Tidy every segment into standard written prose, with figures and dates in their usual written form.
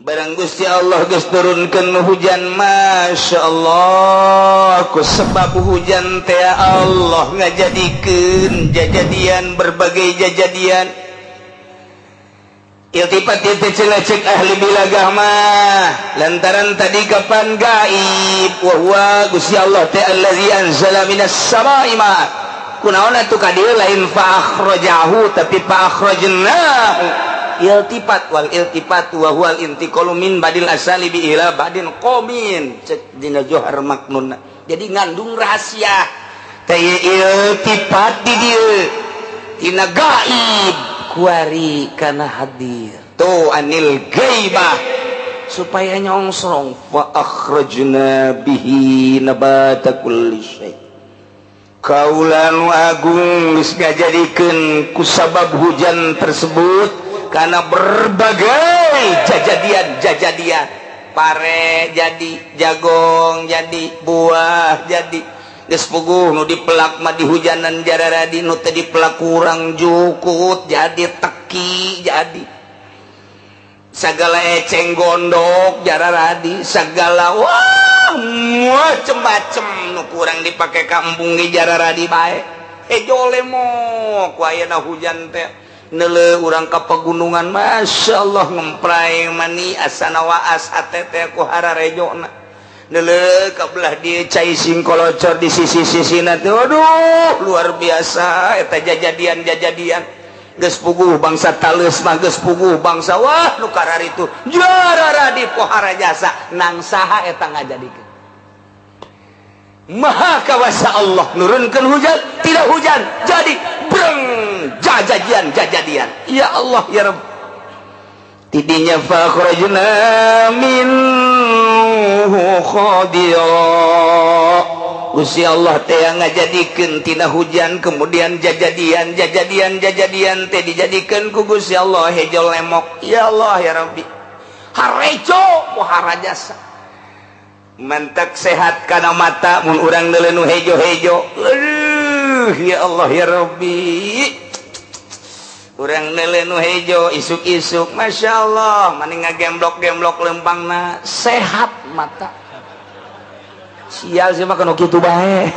Barang Gusti Allah geus turunkeun hujan, Masya Allah, ku sebab hujan teh Allah ngajadikeun jajadian berbagai jajadian. Iltifat teh cenah cek ahli bilagah mah lantaran tadi kapan gaib wa huwa Gusti Allah teh allazi anzala minas samaa'i ma. Kunaon atuh ka dieu lain fa akhrajahu tapi fa akhrajnahu. Iltifat wal iltifat wa huwal intiqalu min badil asalibi ila badin qomin cek dina johar maknunna. Jadi ngandung rahasia teh iltifat di dieu tina gaib kuari kana hadir tuh anil ghaibah supaya nyongsrong fa akhrajna bihi nabata kulli syai. Kaula nu agung geus ngajadikeun ku sabab hujan tersebut karena berbagai jajadian-jajadian, pare jadi, jagong jadi, buah jadi. Geus puguh nu dipelak mah di hujanan jararadi, nu teu dipelak kurang jukut jadi, teki jadi. Sagala eceng gondok jararadi, sagala wah macem-macem nu kurang dipake ka embung ge jararadi bae. Hejo lemok ku ayeuna hujan teh. Nele urang ka pegunungan, Masya Allah ngemprai mani asana waas hate teh ku hararejona. Nele ka belah dieu cai singkolocor di sisi-sisina teh, aduh luar biasa eta jajadian-jajadian. Geus puguh bangsa taleus mah geus puguh bangsa wah nu kararitu jararadi pohara jasa nang saha eta ngajadikeun. Maha kawasa Allah nurunkeun hujan, tidak hujan jadi breng jajadian jajadian. Ya Allah ya Rabb. Tidinya fa akhrajna minhu khadira. Gusti Allah teh ngajadikeun tina hujan kemudian jajadian jajadian jajadian teh dijadikeun ku Gusti Allah hejo lemok. Ya Allah ya Rabbi. Harejo pohara jasa. Mantak sehat kana mata mun urang deuleu nu hejo-hejo. Aduh ya Allah ya Rabbi. Urang deuleu nu hejo isuk-isuk Masya Allah maning ngagemblok-gemblok lempangna sehat mata. Sial sih mah kanu kitu bae.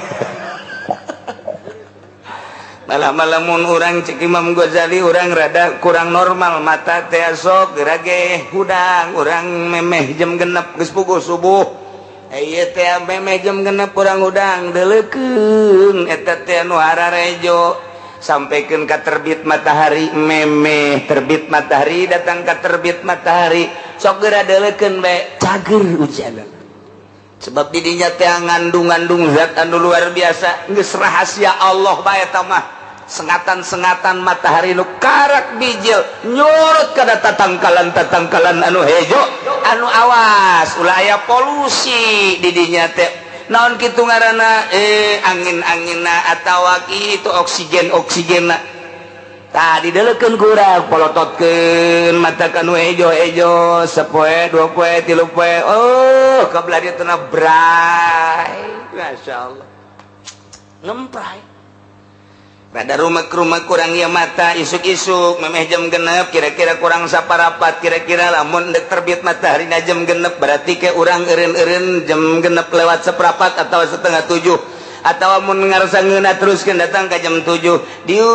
Malah-malah mun urang cek Imam Ghazali urang rada kurang normal mata teh sok geura ge hudang urang memeh jam 6 geus puguh subuh. Ieu teh memeh jam 6 urang hudang deuleukeun eta teh nu hararejo sampaikan ka terbit matahari memeh terbit matahari datang ka terbit matahari sok geura deuleukeun bae cager hujan. Sebab didinya teh ngandung-ngandung zat anu luar biasa geus rahasia Allah bae eta mah. Sengatan-sengatan matahari nu karak bijil nyurut kana tatangkalan-tatangkalan anu hejo anu awas ulah aya polusi didinya teh naon kitu ngaranna angin-anginna atawa kitu oksigen-oksigenna tah dideleukeun ku urang polototkeun mata kanu hejo-hejo sapoe dua poe tilu poe oh ka belah dieu teh bray masyaallah ngempray. Rada rumah-rumah kurang ya mata isuk-isuk memeh jam 6 kira-kira kurang saparapat kira-kira lamun dek terbit matahari na jam 6 berarti ke urang eureun-eureun jam 6 lewat seperapat atau 6:30 atau mun ngarasa ngeunah teruskeun datang ka jam 7 diu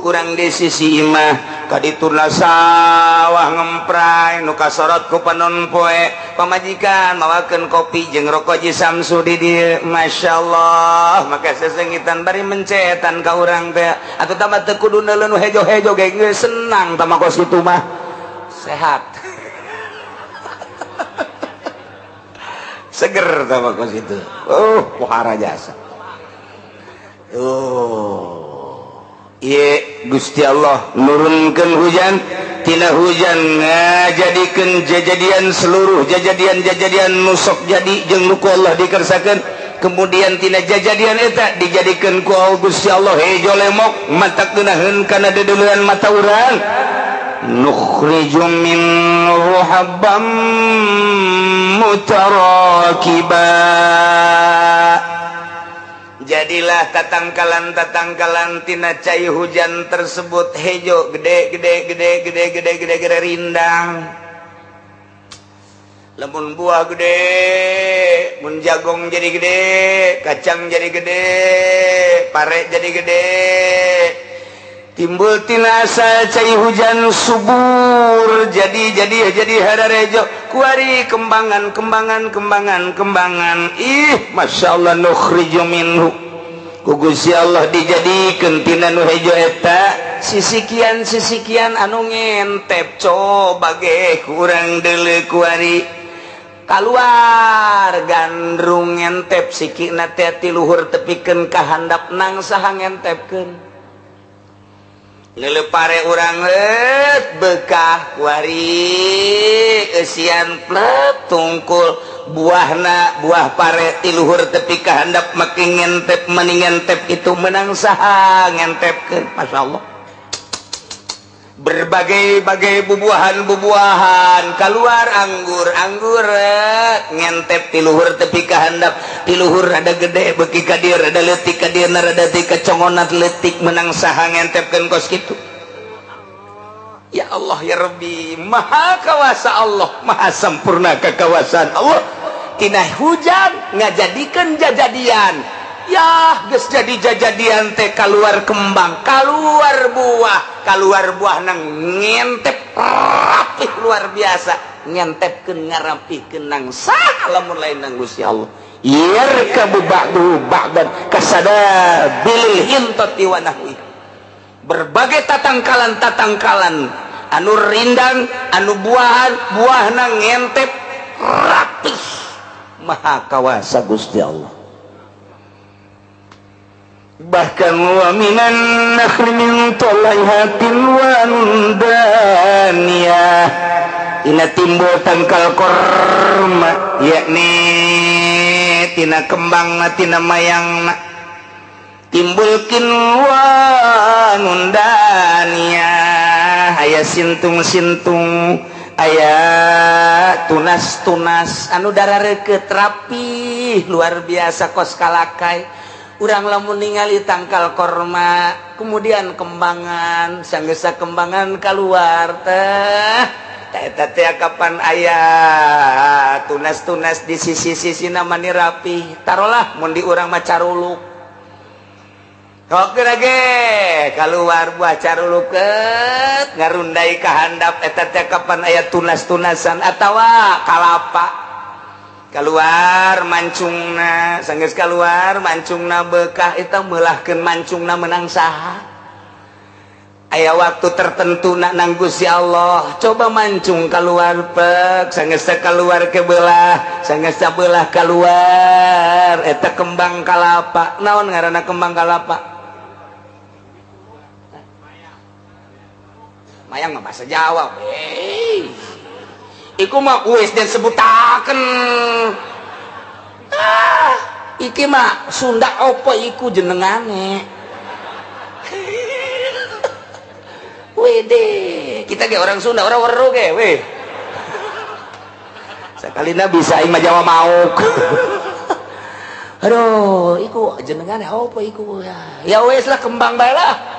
kurang di sisi imah ka dituna sawah ngempray nu kasorot ku panon poe pamajikan mawakeun kopi jeung rokok ji Samsu di dieu masyaallah maka sesengitan bari mencetan ka urang teh atuh tambah teu kudu neuleuh nu hejo-hejo ge geus senang tah kos kitu mah sehat seger tah kos kitu oh pohara jasa. Oh, ieu Gusti Allah nurunkeun hujan, tina hujan ngajadikeun jajadian seluruh jajadian-jajadian nu sok jadi jeung nu ku Allah dikersakeun. Kemudian tina jajadian eta dijadikeun ku Gusti Allah hejo lemok matak geunaheun kana deudeuleun mata urang. Nukhriju minhu habban mutarakiba. Jadilah tatangkalan-tatangkalan tina cai hujan tersebut hejo gede gede gede gede gede gede gede rindang. Lamun buah gede, mun jagong jadi gede, kacang jadi gede, pare jadi gede. Timbul tina asal cai hujan subur jadi hararejo kuari kembangan kembangan kembangan kembangan. Ih, masya Allah nukhriju minhu. Ku Gusti Allah dijadikeun tina nu hejo eta sisikian anu ngentep coba ge kurang deuleu kuari kaluar gandrung ngentep sikina teh ti luhur tepikeun ka handap nang saha ngentepkeun. Lelepare urang bekah kuari eusian plep tungkul buahna buah pare ti luhur tepi ka handap make ngentep meni ngentep itu menang saha ngentepkeun. Masyaallah berbagai-bagai bubuahan-bubuahan keluar anggur-anggur ngentep ti luhur tepi ka handap ti luhur rada gede beuki ka dieu rada leutik ka dieu rada teh kacongonat leutik menang saha ngentepkeun kos kitu. Ya Allah ya Rabbi, maha kawasa Allah, maha sempurna kekawasaan Allah. Tina hujan ngajadikeun jajadian. Ya geus jadi jajadian teh kaluar kembang, kaluar buah nang ngentep rapih luar biasa, ngentepkeun ngarapihkeun nang saha lamun lain nang Gusti Allah. Yarkabu ba'duhu ba'dan kasadabilil hintati wa nahwi. Berbagai tatangkalan-tatangkalan anu rindang, anu buahan, buahna ngentep rapih. Maha kawasa Gusti Allah. Bahkan wa minan nakhli min talaiha tilwanun daniyah. Ina timbul tangkal korma yakni tina kembangna tina mayangna timbul kinwanun daniyah. Aya sintung-sintung, aya tunas-tunas anu darareukeut rapih luar biasa kos kalakai. Urang lamun ningali tangkal korma kemudian kembangan sanggesa kembangan keluar teh eta teh kapan aya tunas-tunas di sisi-sisina mani rapih tarolah mun di urang mah caruluk oke ge keluar buah carulukeut ngarundai ka handap eta teh kapan aya tunas-tunasan atawa kalapa keluar mancungna sanggeus keluar mancungna bekah eta meulahkeun mancungna menang saha. Aya waktu tertentu nak nang Gusti Allah coba mancung keluar pek sanggeus keluar ke belah sanggeus belah keluar eta kembang kalapa. Naon ngaranna kembang kalapa? Mayang mah bahasa Jawa we. Iku mah wis den sebutaken. Ah, iki mah Sunda opo iku jenengane. Wede, kita ge orang Sunda, orang weruh ge we. Sakalina bisa aing mah Jawa mauk. Aduh, iku jenengane opo iku ya. Ya wis lah kembang bae lah.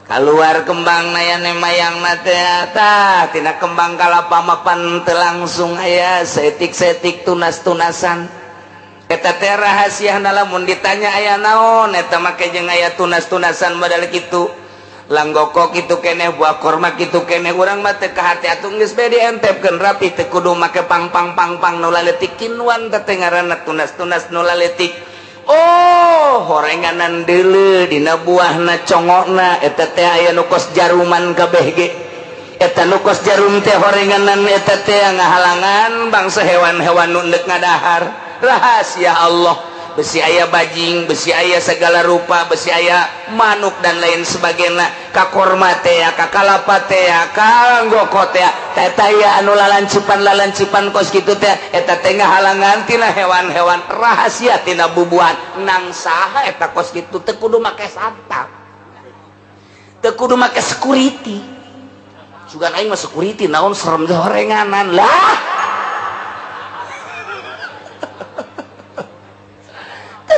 Keluar kembang nayane mayang teh tah tina kembang kalapa mapan teu langsung aya setik-setik tunas-tunasan. Eta teh rahasiana lamun ditanya aya naon eta make jeung aya tunas-tunasan modal kitu. Langgoko kitu keneh buah korma kitu keneh urang mah teu kahate atuh geus bae dientepkeun rapi teu kudu make pang-pang-pang-pang nu laletik kinuan teh ngaranna tunas-tunas nu laletik. Oh, horenganan deuleu dina buahna congokna eta teh aya nu kos jaruman kabeh ge. Eta nu kos jarum teh horenganan eta teh ngahalangan bangsa hewan-hewan nu neuk ngadahar. Rahasia Allah. Besi aya bajing, besi aya segala rupa, besi aya manuk dan lain sebagainya. Ka korma teh, ka kalapa teh, ka anggoko teh, eta aya anu lalancipan-lalancipan kos kitu teh, eta teh ngahalangan tina hewan-hewan rahasia tina bubuhan. Nang saha eta kos kitu teu kudu make satpam. Teu kudu make security. Sugan aing mah security naon serem horenganan lah.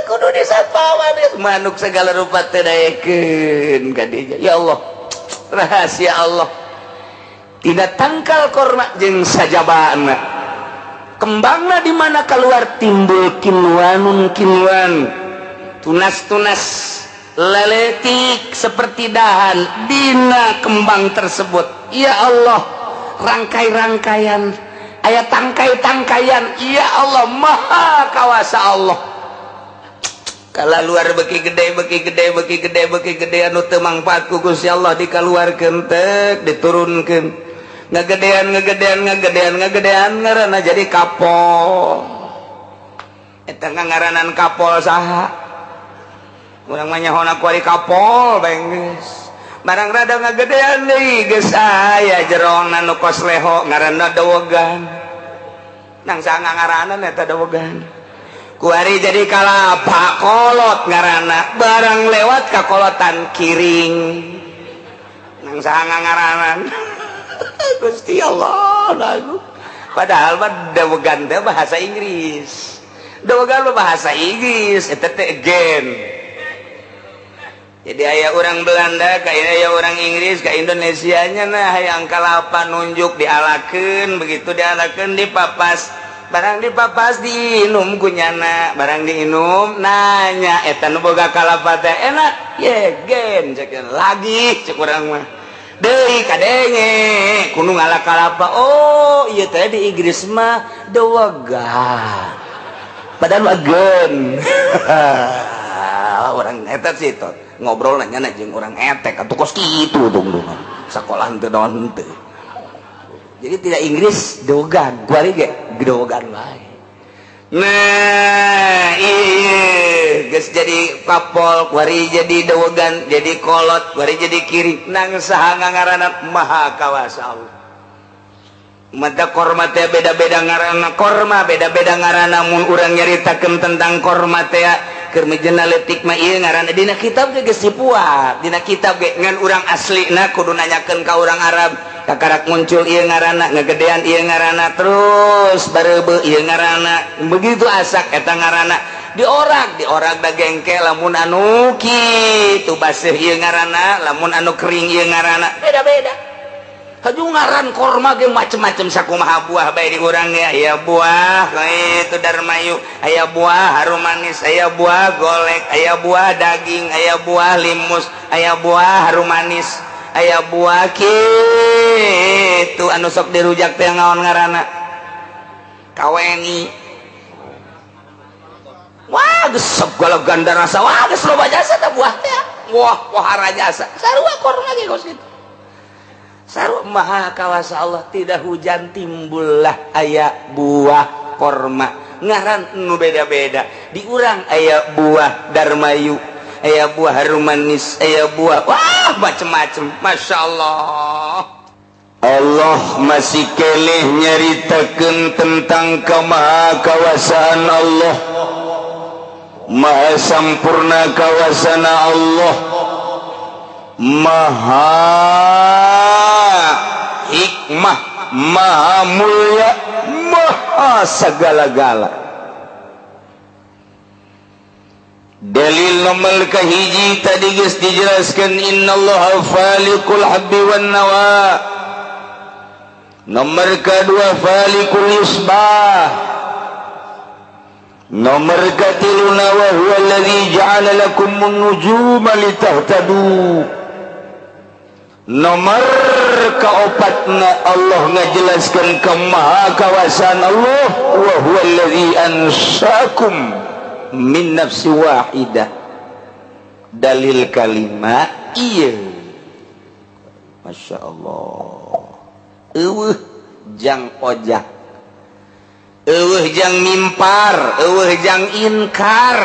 Kudu disatpawan manuk segala rupa teh daekeun ka dieu. Ya Allah, rahasia Allah. Tidak tangkal korma jeung sajabana. Kembangna di mana keluar timbul kinwanun kinwan, tunas-tunas leletik seperti dahan dina kembang tersebut. Ya Allah, rangkai-rangkaian, aya tangkai-tangkaian. Ya Allah, maha kawasa Allah. Kala luar beki gede, beki gede, beki gede, beki gede anu teu mangfaat ku Gusti Allah dikaluarkeun tek, diturunkeun. Ngagedean, ngagedean, ngagedean, ngagedean ngaranna jadi kapol. Eta ngaranan kapol saha? Urang mah nyahona ku ari kapol bae geus. Barang rada ngagedean deui geus aya jerona nu kos leho ngaranna dawegan. Nang saha ngaranan eta dawegan. Kuari jadi kalapa kolot ngaranna, barang lewat ka kolotan kiring. Nang saha ngaranan. Gusti Allah lagu. Padahal mah dawegan teh bahasa Inggris. Dawegan mah bahasa Inggris eta teh gen. Jadi aya orang Belanda, ka aya orang Inggris, ka Indonesianya nah hayang kalapa nunjuk dialakeun, begitu dialakeun dipapas. Barang dipapas diinum ku nyana, barang diinum nanya eta nu boga kalapa teh enak? Ye gen cek lagi cek urang mah. Deui kadenge kudu ngala kalapa. Oh, ieu teh di Inggris mah dawegan. Padahal mah gen. Orang eta sih tot ngobrol nanya jeung orang etek atuh kos kitu dong-dongan. Sakolah henteu naon henteu. Jadi tidak Inggris dawegan, kuari ge dawegan wae. Nah, iya geus jadi kapol, kuari jadi dawegan, jadi kolot, kuari jadi kiri. Nang saha ngaranna maha kawasa Allah. Mata korma teh beda-beda ngaranna, korma beda-beda ngaranna. Mun urang nyaritakeun tentang korma teh keur mejena leutik mah ieu ngaranna dina kitab ge geus dipuat. Dina kitab ge ngan urang aslina kudu nanyakeun ka urang Arab. Kakarak muncul ieu ngaranna, ngegedean ieu ngaranna, terus bareubeuh ieu ngaranna, begitu asak eta ngaranna. Diorak, diorak da gengke lamun anu kitu baseuh ieu ngaranna, lamun anu kering ieu ngaranna, beda-beda. Haju ngaran korma ge macem-macem sakumaha buah bae di urang ge, aya buah kitu darmayu, aya buah harum manis, aya buah golek, aya buah daging, aya buah limus, aya buah harum manis, aya buah kitu anu sok dirujak teh ngaon ngaranna kaweni. Wah geus segala ganda rasa, wah geus loba jasa teh buah teh, wah pohara jasa sarua korma ge kos kitu. Sarua maha kawasa Allah, tidak hujan timbullah aya buah korma ngaran nu beda-beda. Di urang aya buah darmayu, aya buah harum manis, aya buah wah macem-macem. Masya Allah. Allah masih keleh nyaritakeun tentang kemahakawasaan Allah, maha sampurna kawasana Allah, maha hikmah, maha mulia, maha segala-gala. Dalil nomor kahiji tadi geus dijelaskeun, innallaha faliqul habbi wan nawa. Nomor kedua faliqul isbah. Nomor katilu wa huwa allazi ja'ala lakumun nujuma litahtadu. Nomor keopatna Allah ngajelaskeun kemahakawasaan Allah, wa huwa allazi ansaakum min nafsi wahidah. Dalil kalima iya. Masya Allah. Eueuh jang ojak, eueuh jang mimpar, eueuh jang inkar,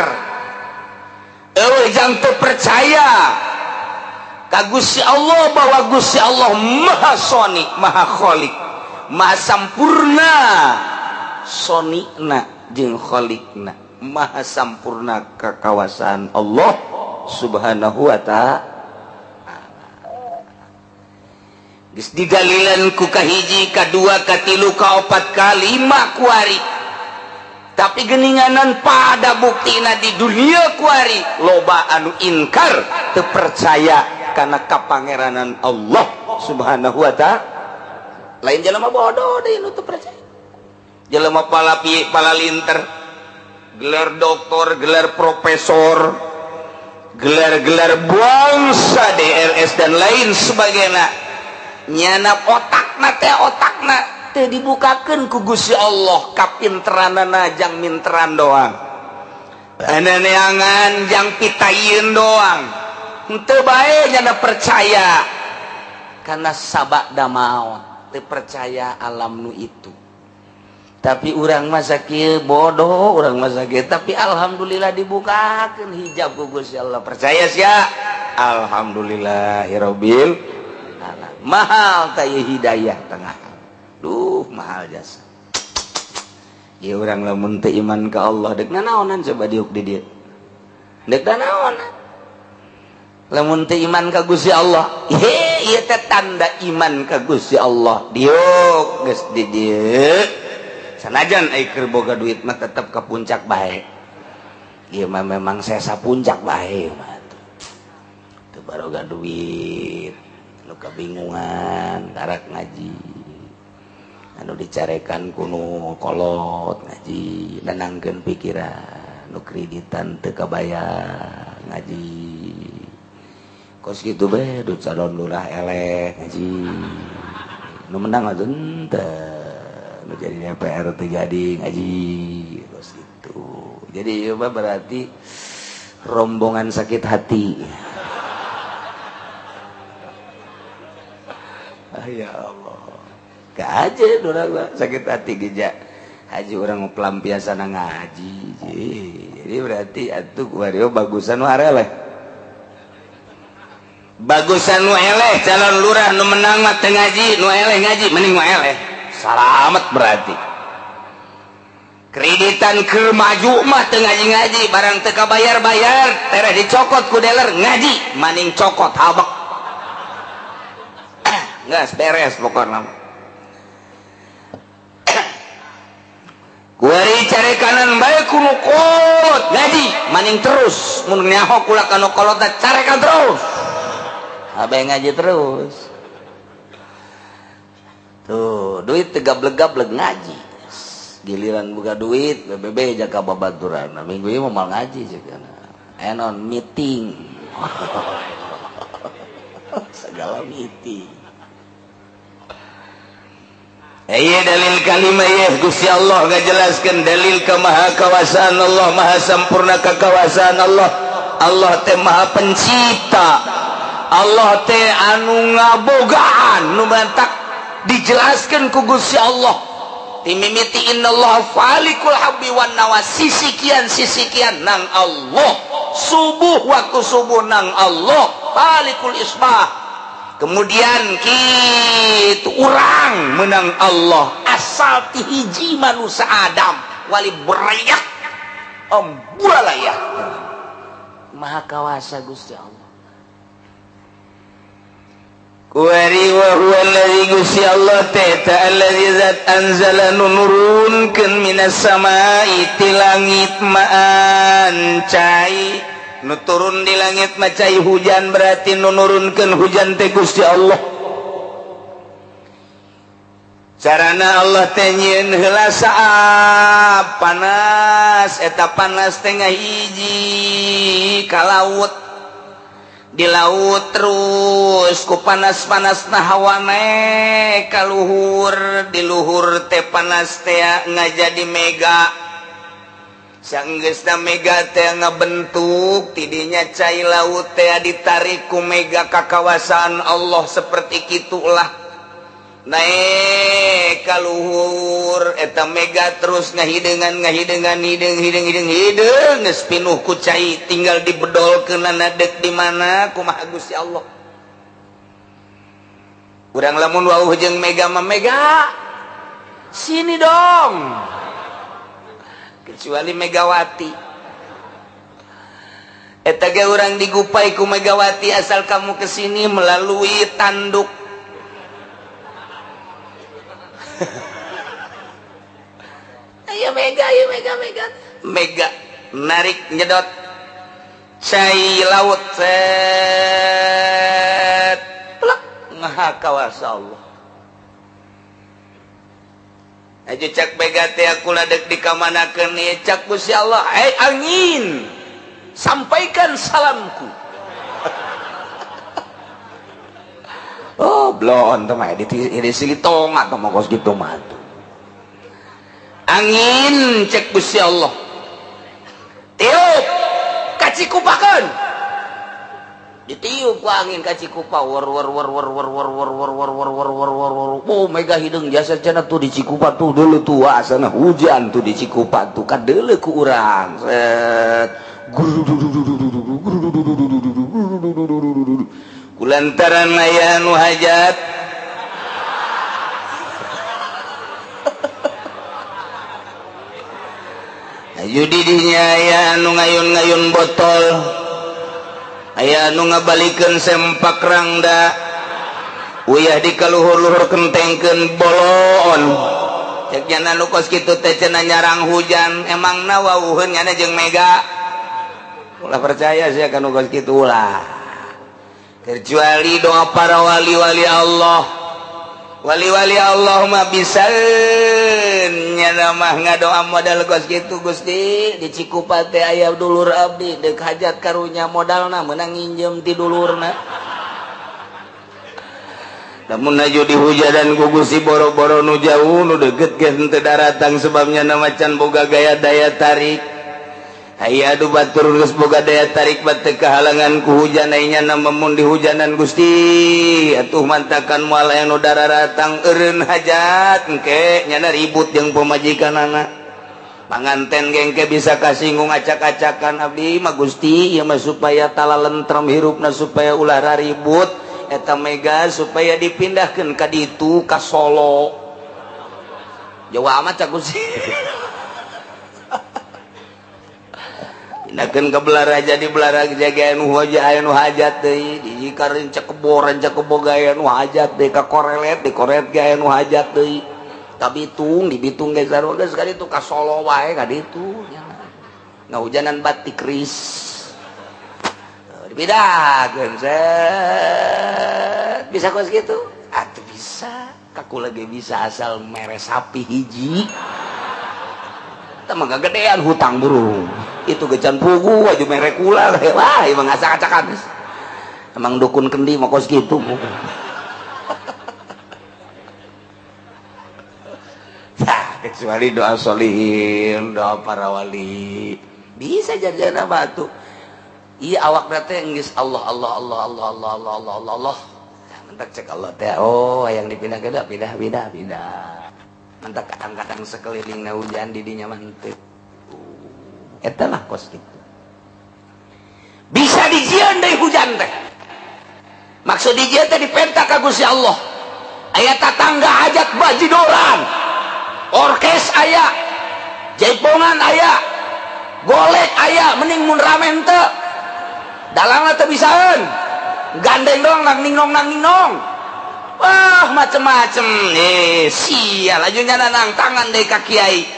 eueuh jang teu percaya ka Gusti Allah bahwa Gusti Allah Maha Soni, Maha Khalik, Maha Sampurna sonina jeung kholikna, Maha sampurna kekawasaan Allah Subhanahu wa ta'ala. Geus didalilan ku kahiji, kadua, katilu, kaopat, kalima kuari. Tapi geninganan pada buktina di dunia kuari loba anu inkar teu percaya kana kapangeranan Allah Subhanahu wa ta'ala. Lain jelema bodoh deui nu teu percaya. Jelema pala pala linter, gelar doktor, gelar profesor, gelar-gelar bangsa DRS dan lain sebagainya. Nyana otakna teh otakna teu dibukakeun ku Gusti Allah kapinteranana jang minteran doang. Neangan jang pitaieun doang. Henteu bae nyana percaya karena sabada maot teu percaya alam nu itu. Tapi urang mah sakieu bodoh, urang mah sakieu, tapi alhamdulillah dibukakeun hijab ku Gusti Allah. Percaya sia? Alhamdulillahirabbil alamin. Mahal teh hidayah tengah. Duh, mahal jasa. Ieu urang lamun teu iman ka Allah deuk nanaonan coba diuk di dieu. Deuk nanaonan. Lamun teu iman ka Gusti Allah, he ieu teh tanda iman ka Gusti Allah. Diuk geus di dieu. Sanajan ai keur boga duit mah tetep ka puncak bae. Ieu mah memang sesa puncak bae mah tuh. Teu baroga duit, nu kabingungan karak ngaji. Anu dicarekan ku nu kolot ngaji, nenangkeun pikiran, nu kreditan teu kabayar ngaji. Kos kitu bae duit calon lurah eleh ngaji. Nu menang atuh henteu. Jadi DPR terjadi ngaji terus itu. Jadi ieu mah berarti rombongan sakit hati. Ah, ya Allah. Kaje urang sakit hati geja. Haji urang pelampiasan ngaji. Jadi berarti atuh kuari bagusan nu areleh. Bagusan nu eleh calon lurah nu menang mah teu ngaji, nu eleh ngaji mending nu eleh. Salamet berarti kreditan ke maju mah teu ngaji-ngaji barang teu kabayar-bayar tereh dicokot ku dealer ngaji maning cokot habek geus beres pokona kuari carekanan bae ku nu kolot ngaji maning terus mun nyaho kula ka nu kolotna carekan terus abe ngaji terus. Tuh, duit tegableg-gableg ngaji. Giliran buka duit, BBB jaga babaturan. Nah, minggu ini mau mal ngaji juga. Enon meeting. Segala meeting. Iya dalil kalimah ya Gusti Allah ngajelaskeun dalil kemahakawasaan Allah, maha sempurna kekawasaan Allah. Allah teh maha pencipta. Allah teh anu ngabogaan nu mantak dijelaskan ku Gusti Allah timimiti innallaha falikul habbi wan nawa sisikian sisikian nang Allah subuh waktu subuh nang Allah falikul isbah kemudian kitu urang menang Allah asal ti hiji manusia Adam wali berayak amburalaya maha kawasa Gusti Allah. Kuari wa huwa allazi Gusti Allah ta'ala allazi zat anzala nurunkeun minas samai ti langit maan cai nu turun di langit mah cai hujan berarti nu nurunkeun hujan teh Gusti Allah. Carana Allah teh nyieun heula saap panas eta panas teh ngahiji ka laut di laut terus ku panas-panas na hawa naek ka luhur di luhur teh panas teh ngajadi mega sanggeusna mega teh ngabentuk tidinya cai laut teh ditarik ku mega ka kawasaan Allah seperti kitulah naek ka luhur eta mega terus ngahideungan ngahideungan hideung hideung hideung hideung geus pinuh ku cai tinggal dibedolkeunana deuk di mana kumaha Gusti Allah. Urang lamun wauh jeung mega mah mega sini dong kecuali Megawati eta ge urang digupai ku Megawati asal kamu kesini melalui tanduk. Ayo mega, ayo mega, mega, mega narik nyedot cai laut set plek ngaha kawasa Allah. Aju cak mega teh kula deuk dikamanakeun ieu cak Gusti Allah, "Hei angin, sampaikan salamku." Oh, blon teh mah di silitong atau mah kos kitu mah. Angin cek Gusti Allah. Tiup ka Cikupakeun. Ditiup ku angin ka Cikupa war war war war war war war war war war war war war war. Oh, mega hideung jasa cenah tuh di Cikupa tuh dulu tuh asana hujan tuh di Cikupa tuh kadeuleu ku urang. Set. Kulantaran aya nu hajat ayu didinya aya nu ngayun-ngayun botol, aya nu ngabalikeun sempak rangda, uyah di kaluhur-luhur kentengkeun bolon. Cek nyana nu kos kitu teh cenah nyarang hujan, emangna wawuheun nyana jeung mega. Ulah percaya sia ka nu kos kitu ulah. Kecuali doa para wali-wali Allah. Wali-wali Allah mah bisa nyana mah ngadoa modal kos kitu Gusti di Cikupa teh aya dulur abdi deuk hajat karunya modalna meunang nginjem ti dulurna. Lamun aju dihujadan ku Gusti boro-boro nu jauh nu deukeut ge henteu daratang sebabnya na macan boga gaya daya tarik. Aya adu batur geus boga daya tarik bat teu kahalangan ku hujan aya nyana mun dihujanan Gusti atuh mantakan moal aya nu dararatang eureun hajat engke nyana ribut jeung pamajikanana. Panganten ge engke bisa kasinggung acak-acakan abdi mah Gusti ieu mah supaya talalentrem hirupna supaya ulah raribut eta mega supaya dipindahkeun ka ditu ka Solo. Jauh amat cak Gusti. Pindahkeun ka Belaraja di Belaraja ge anu aya nu hajat deui di kareun cekeboran cekebo ge aya nu hajat deui ka Korelet di Korelet ge aya nu hajat deui ka Bitung di Bitung ge sarua geus ka ditu ka Solo wae ka ditu ngahujanan batik keris dipindahkeun set bisa kos kitu atuh bisa kakula ge bisa asal mere sapi hiji teh mah gedean hutang burung itu gecan pugu aju mere kula wah emang acak-acakan emang dukun kendi mah kos kitu. Nah, kecuali doa solihin, doa para wali bisa jadi batu. Iya awak teh geus Allah Allah Allah Allah Allah Allah Allah Allah Allah. Mentak cek Allah teh oh yang dipindah ke pindah pindah pindah. Mentak kadang-kadang sekelilingna hujan di dinya mah henteu. Eta lah kos kitu. Bisa dijieun deui hujan teh. Maksud dijieun teh dipenta ka Gusti Allah. Aya tatangga hajat bajidoran. Orkes aya, jaipongan aya, golek aya, mending mun rame henteu. Dalangna teu bisaeun. Gandeng doang nang ningnong nang ningnong. Wah, macem-macem. Sial aju nyana nang tangan deui ka kiai.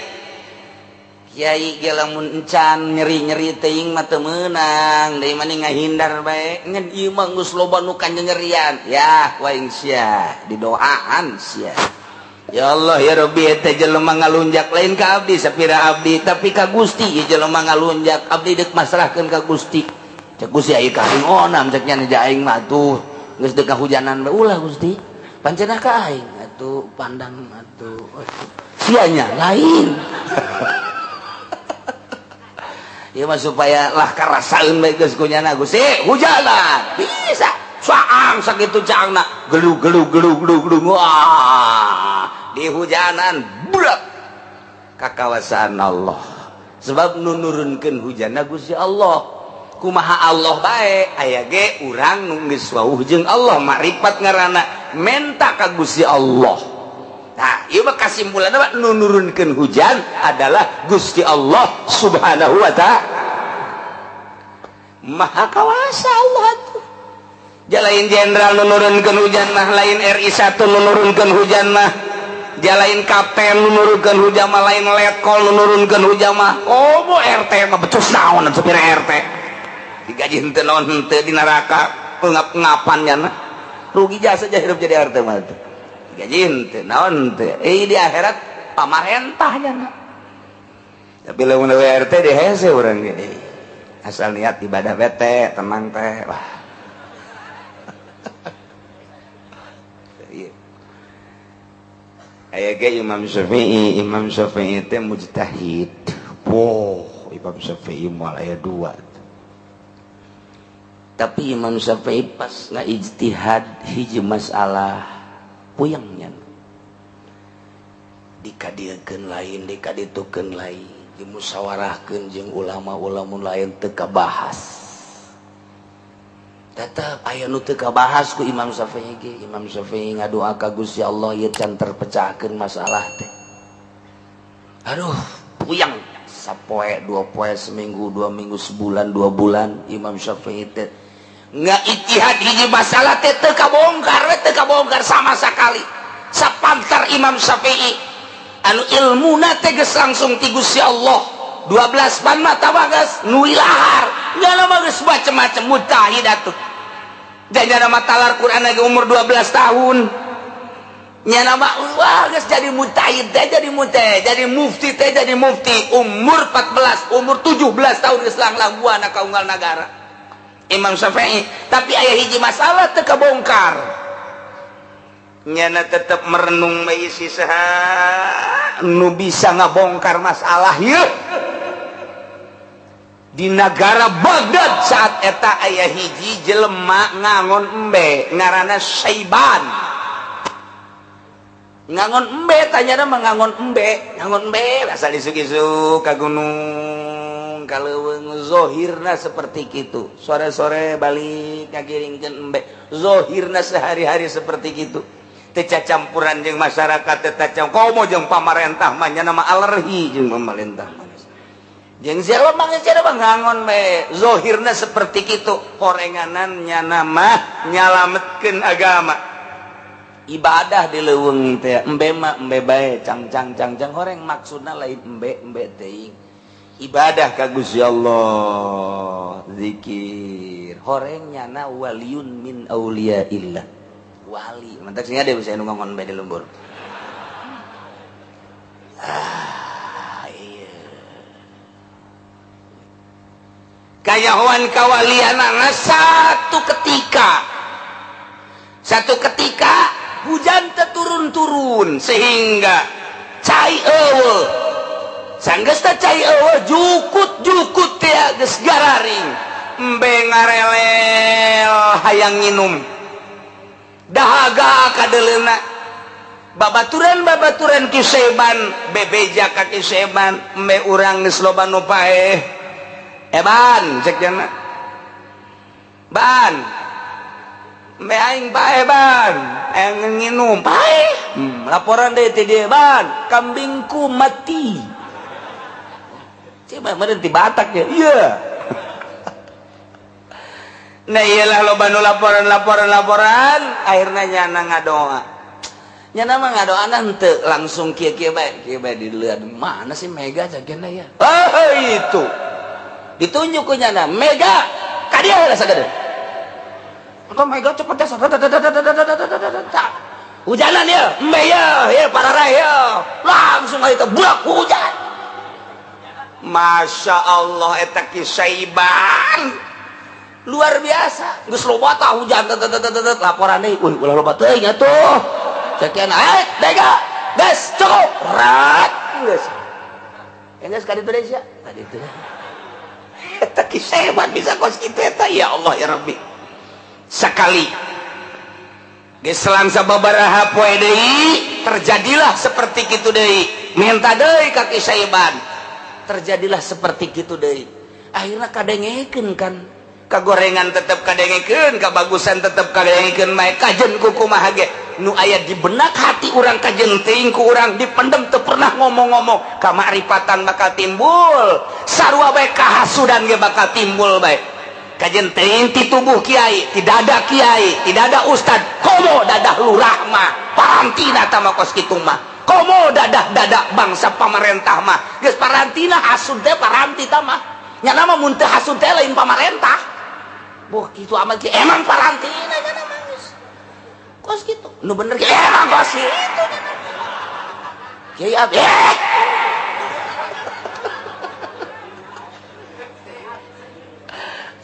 Kiai ge lamun encan nyeri-nyeri teuing mah teu meunang, deui mah ngahindar bae. Ngan ieu mah geus loba nu kanyerian. Yah, waing sia, didoaan sia. Ya Allah ya Rabbi eta jelema ngalunjak lain ka abdi sapira abdi tapi ka Gusti ieu jelema ngalunjak abdi deuk masrahkeun ka Gusti. Cek Gusti aya ka aing onam cek nya aing mah atuh geus deuk kahujanan bae ulah Gusti. Pancenah ka aing atuh pandang atuh. Sianya lain. Ieu mah supaya lah karasaeun bae geus ku nyana Gusti hujanan bisa saang sakitu caangna gelu gelu gelu gelu gelu wah di hujanan bulat ka kawasaan Allah sebab nu nurunkeun hujanna Gusti Allah kumaha Allah bae aya ge urang nu geus wauh jeung Allah makrifat ngaranna menta ka Gusti Allah. Nah, ieu mah kasimpulanna mah nu nurunkeun hujan adalah Gusti Allah Subhanahu wa ta'ala. Maha kawasa Allah tuh. Jalain jenderal nu nurunkeun hujan mah lain RI 1 nu nurunkeun hujan mah. Jalain kapten nu nurunkeun hujan mah lain letkol nu nurunkeun hujan mah. Oh, RT mah becus naon supir RT. Digaji henteu naon henteu di neraka ngap-ngapan nyana. Rugi jasa aja hidup jadi RT mah tuh. Gaji henteu naon henteu. Di akhirat pamarentah nya. Tapi lamun RT di hese urang ge. Asal niat ibadah bete, tenang teh. Wah. Aya ge Imam Syafi'i, Imam Syafi'i teh mujtahid. Wow, Imam Syafi'i moal aya dua. Tapi Imam Syafi'i pas ngaijtihad hiji masalah puyengnya. Dikadiekeun lain, dikaditukeun lain, dimusyawarahkeun jeung ulama-ulama lain teu kabahas. Tetep aya nu teu kabahas ku Imam Syafi'i ge. Imam Syafi'i ngadoa ka Gusti Allah ieu can terpecahkeun masalah teh. Aduh, puyeng sapoe, dua poe, seminggu, 2 minggu, sebulan, 2 bulan Imam Syafi'i teh ngaijtihad hiji masalah teh teu kabongkar, teu kabongkar sama sekali. Sapantar Imam Syafi'i anu ilmuna teh geus langsung ti Gusti Allah. 12 ban mah tah geus nu ilahar. Nyana mah geus macem-macem mujtahid atuh. Dan nyana mah talar Quran lagi umur 12 tahun. Nyana mah wah geus jadi mujtahid teh, jadi mujtahid, jadi mufti teh, jadi mufti umur 14, umur 17 tahun geus langlang buana ka unggal nagara. Imam Syafi'i, tapi aya hiji masalah teu kabongkar. Nyana tetep merenung bae saha nu bisa ngabongkar masalah ieu. Di negara Baghdad saat eta aya hiji jelema ngangon embe ngaranna Saiban. Ngangon embe tanyana mah ngangon embe, ngangon embe asal isuk-isuk ka gunung ka leuweung zohirna seperti kitu. Sore-sore balik ngagiringkeun embe, zohirna sehari-hari seperti kitu. Teu cacampuran jeung masyarakat, teu cacampuran komo jeung pamarentah mah nya nama alergi jeung pamarentah mah. Jeung siapa mah ngangon bae, zohirna seperti kitu, horenganan nyana mah nyalametkeun agama. Ibadah di leuweung teh embe mah embe bae, cang cang cang cang horeng maksudna lain embe embe teuing. Ibadah ka Gusti Allah, zikir. Horeng nyana waliun min auliyaillah. Wali, mantak sing ada bisa nu ngangon bae di lembur. Ah, iya. Kayahoan kawalianana satu ketika hujan terturun-turun sehingga cai eueuh. Sanggeus teh cai eueuh jukut-jukut teh geus gararing. Embe ngarelel hayang nginum. Dahaga kadeleuna. Babaturan-babaturan Kiseban bebeja ka Kiseban embe urang geus loba nu paeh. Eban cek jana. Ban. Embe aing paeh ban. Aing nginum paeh. Laporan deui ti dieu ban, kambingku mati. Coba meureun ti Batak ya. Iya. Nah iyalah loba nu laporan akhirna nyana ngadoa. Nyana mah ngadoa henteu langsung kieu-kieu bae, kieu bae dilihat mana sih Mega jagena ya. Oh itu. Ditunjuk ku nyana Mega ka dieu heula sagede. Engko Mega cepet teh hujanan ya, embe ya, ya pararah ya. Langsung aja buak hujan. Masya Allah eta Kisaiban. Luar biasa, geus loba tah hujan laporan deui, euy ulah loba teuing atuh. Sekian eh Mega, geus cukup. Rat geus. Geus ka ditu deui sia. Ka ditu. Eta Kisaiban bisa kos kitu eta ya Allah ya Rabbi. Sekali geus selang sababaraha poe deui terjadilah seperti kitu deui. Minta deui ka Kisaiban. Terjadilah seperti kitu deui. Akhirna kadengekeun kan. Kagorengan tetep kadengekeun, kabagusan tetep kadengekeun mae kajen ku kumaha ge. Nu aya di benak hati urang kajen teuing ku urang dipendem teu pernah ngomong-ngomong. Kamakrifatan bakal timbul. Sarua bae kahasudan ge bakal timbul bae. Kajen teuing ti tubuh kiai, tidak ada kiai, tidak ada ustad, komo dadah lurah mah, parantina tah mah kos kitu mah. Komo dadah-dadah bangsa pamarentah mah. Geus parantina hasud teh paranti tah mah. Nyana mah mun teu hasud teh lain pamarentah. Boh kitu amat ge emang parantina nyana mah geus. Kos kitu. Nu bener ge emang kos kitu. Kiai Abdi.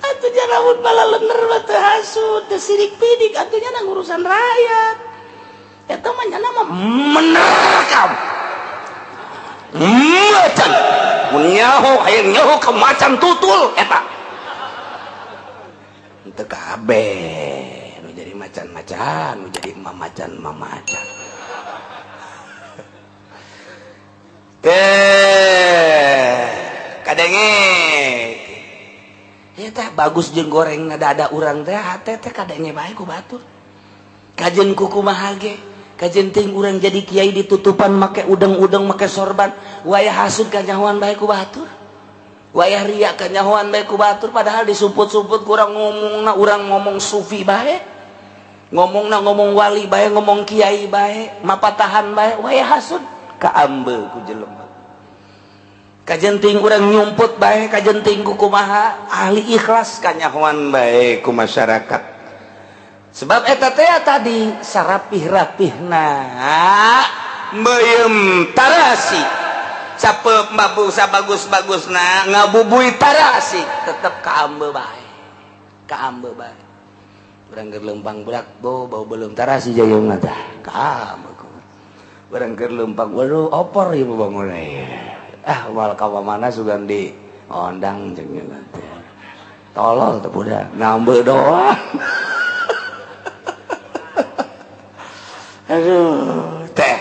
Atuh lamun bala lener mah teu hasud, teu sirik pidik, atuh nya ngurusan rakyat. Eta mah nya mah menerkam. Macan mun nyaho hayang nyaho ka macan tutul eta. Teu kabeh nu jadi macan-macan, nu jadi mamacan-mamacan. Teh kadenge ya teh bagus jeung goreng dada urang teh hate teh kadenge bae ku batur. Kajen kumaha ge, kajen ting urang jadi kiai ditutupan make udeng-udeng make sorban, wayah hasud kanyahoan bae ku batur. Wayah riya kanyahoan bae ku batur, padahal disumput-sumput kurang ngomongna urang ngomong sufi bae. Ngomongna ngomong wali bae, ngomong kiai bae, mapatahan bae, wayah hasud kaambe ku jelema. Kajenting urang nyumput bae, kajenting ku kumaha ahli ikhlas kanyahoan bae ku masyarakat. Sebab eta teh tadi sarapih-rapihna meuyeum tarasi. Sapeup mabu sabagus-bagusna ngabubui tarasi tetep kaambe bae. Kaambe bae. Urang keur leumpang budak bau belum tarasi jayeuna tah. Kaambe ku. Urang keur leumpang waduh opor ieu bangun ah mal ka mana sugan di ondang jeung teh. Tolol teh budak ngambe doang. Aduh teh.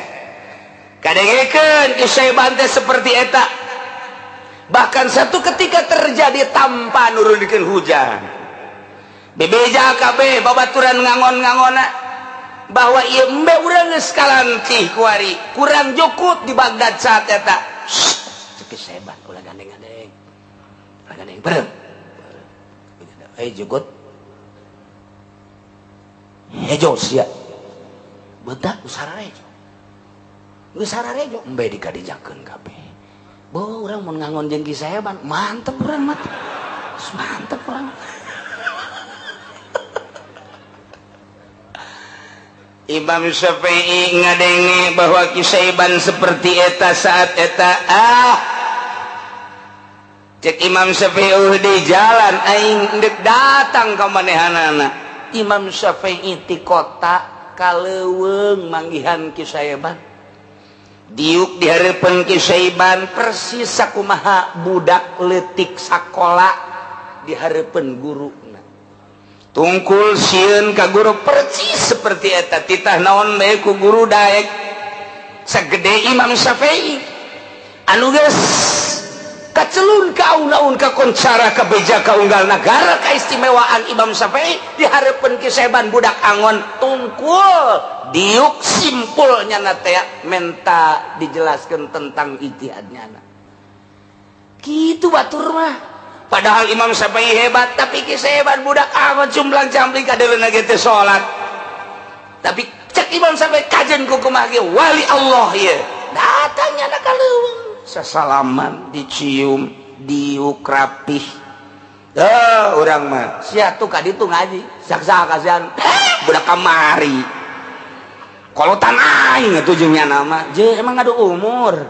Kadengekeun Kisaiban teh seperti eta. Bahkan satu ketika terjadi tanpa nurunkeun hujan. Bebeja kabeh babaturan ngangon-ngangona bahwa ieu embe urang geus kalantih kuari, kurang jukut di Baghdad saat eta. Cek Kisaiban ulah gandeng-gandeng. Ulah gandeng bareng. Eh jukut. Hejo sia. Bedak usararejo. Geus sararejo embe dikadijakeun kabeh. Bo urang mun ngangon jeung Kisaiban mantep urang mah. Mantep urang. Imam Syafi'i ngadenge bahwa Kisaiban seperti eta saat eta ah cek Imam Syafi'i di jalan aing deuk datang ka manehanana. Imam Syafi'i ti kota ka leuweung manggihan Kisaiban. Diuk di hareupeun Kisaiban persis sakumaha budak leutik sakola di hareupeun guru. Tungkul sieun ka guru persis seperti eta titah naon bae ku guru daek sagede Imam Syafi'i anu geus kacelun ka aun-aun ka koncara ka beja ka unggal nagara kaistimewaan Imam Syafi'i di hareupeun Kisaiban budak angon tungkul diuk simpulnya na teh menta dijelaskeun tentang ijtihadnya na kitu batur mah. Padahal Imam Syafi'i hebat, tapi Kisaiban budak amat cumblang-cambling kadeleuna ge teu salat. Tapi cek Imam Syafi'i kajen ku kumaha ge wali Allah ieu. Datangnya na ka leuweung, sasalaman, dicium, diuk rapih. Heuh, urang mah sia tuh ka ditu ngaji, saksa kasihan budak kamari. Kolotan aing atuh jeung nya mah, je emang ngadu umur.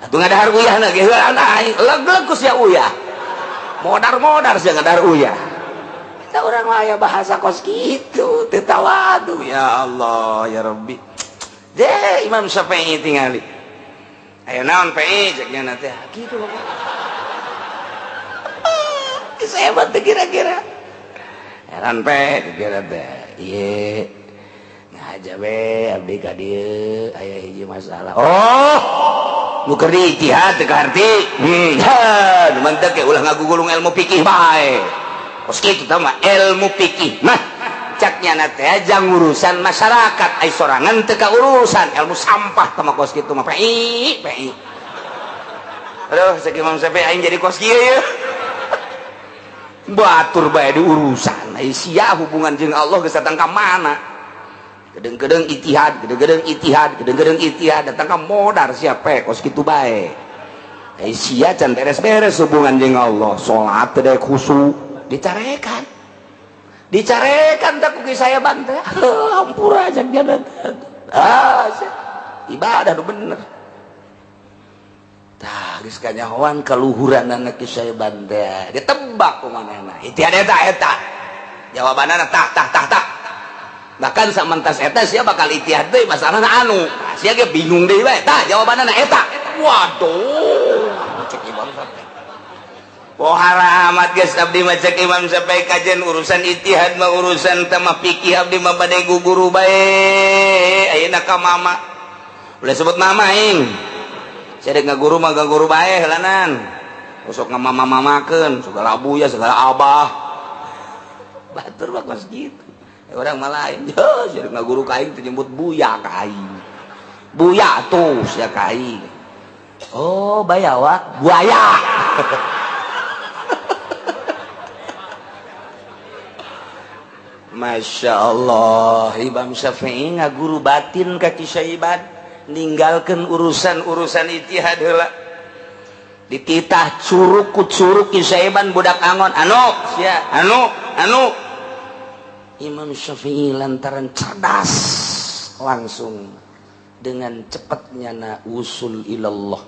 Atuh ngadahar uyah na ge heulaan aing leg-leg ku sia uyah. Modar-modar sia ngadahar uyah. Eta urang mah aya bahasa kos kitu, teu tawadu ya Allah ya Rabbi. Je Imam Syafi'i tingali. Aya naon PI cek nya teh kitu loh. Hebat teh kira-kira. Heran pe kira teh. Ieu ngaja we abdi ka dieu aya hiji masalah. Oh, nu keur diijtihad teu kaharti. Nu mantep ge ulah ngagugulung ilmu fikih bae. Kos kitu tah mah ilmu fikih mah cak nyana teh jang urusan masyarakat ai sorangan teu ka urusan ilmu sampah tah mah kos kitu mah PI PI. Aduh cek Imam Syafi'i aing jadi kos kieu ye. Batur bae diurusan ai sia hubungan jeung Allah geus datang ka mana. Gedeng-gedeng ijtihad, gedeng-gedeng ijtihad, gedeng-gedeng ijtihad datang ka modar siapa kos kitu bae. Ai sia can beres-beres hubungan jeung Allah, salat teh khusyuk dicarekan. Dicarekan tak ku saya bantah. Hampura aja dia. Ah, ibadah nu bener. Tah geus kanyahoan kaluhuranana Ki Syaiban teh. Ditebak ku manehna. Ijtihad eta eta. Jawabanana tah tah tah tah. Bahkan samantas eta sia bakal ijtihad deui masalahna anu. Sia ge bingung deui bae. Tah jawabanana eta. Waduh, cek Imam Syafi'i. Pohara amat geus abdi mah cek Imam Syafi'i kajen urusan ijtihad mah urusan tama fikih abdi mah bade guguru bae. Ayeuna ka mama. Ulah sebut mama aing. Sia dek ngaguru mah gaguru bae heulanan. Sok ngamama-mamakeun, segala abuya, segala abah. Batur mah kos kitu. Orang mah lain. Heuh, sia dek ngaguru ka aing teh nyebut buya ka aing. Buya tuh sia ka aing. Oh, bayawak, buaya. Masya Allah, Imam Syafi'i ngaguru batin ka Ki Syaiban, ninggalkeun urusan-urusan ijtihad heula. Dititah curug ku curug Ki Syaiban budak angon, anu sia, anu, anu. Imam Syafi'i lantaran cerdas langsung dengan cepatnya na usul ilallah.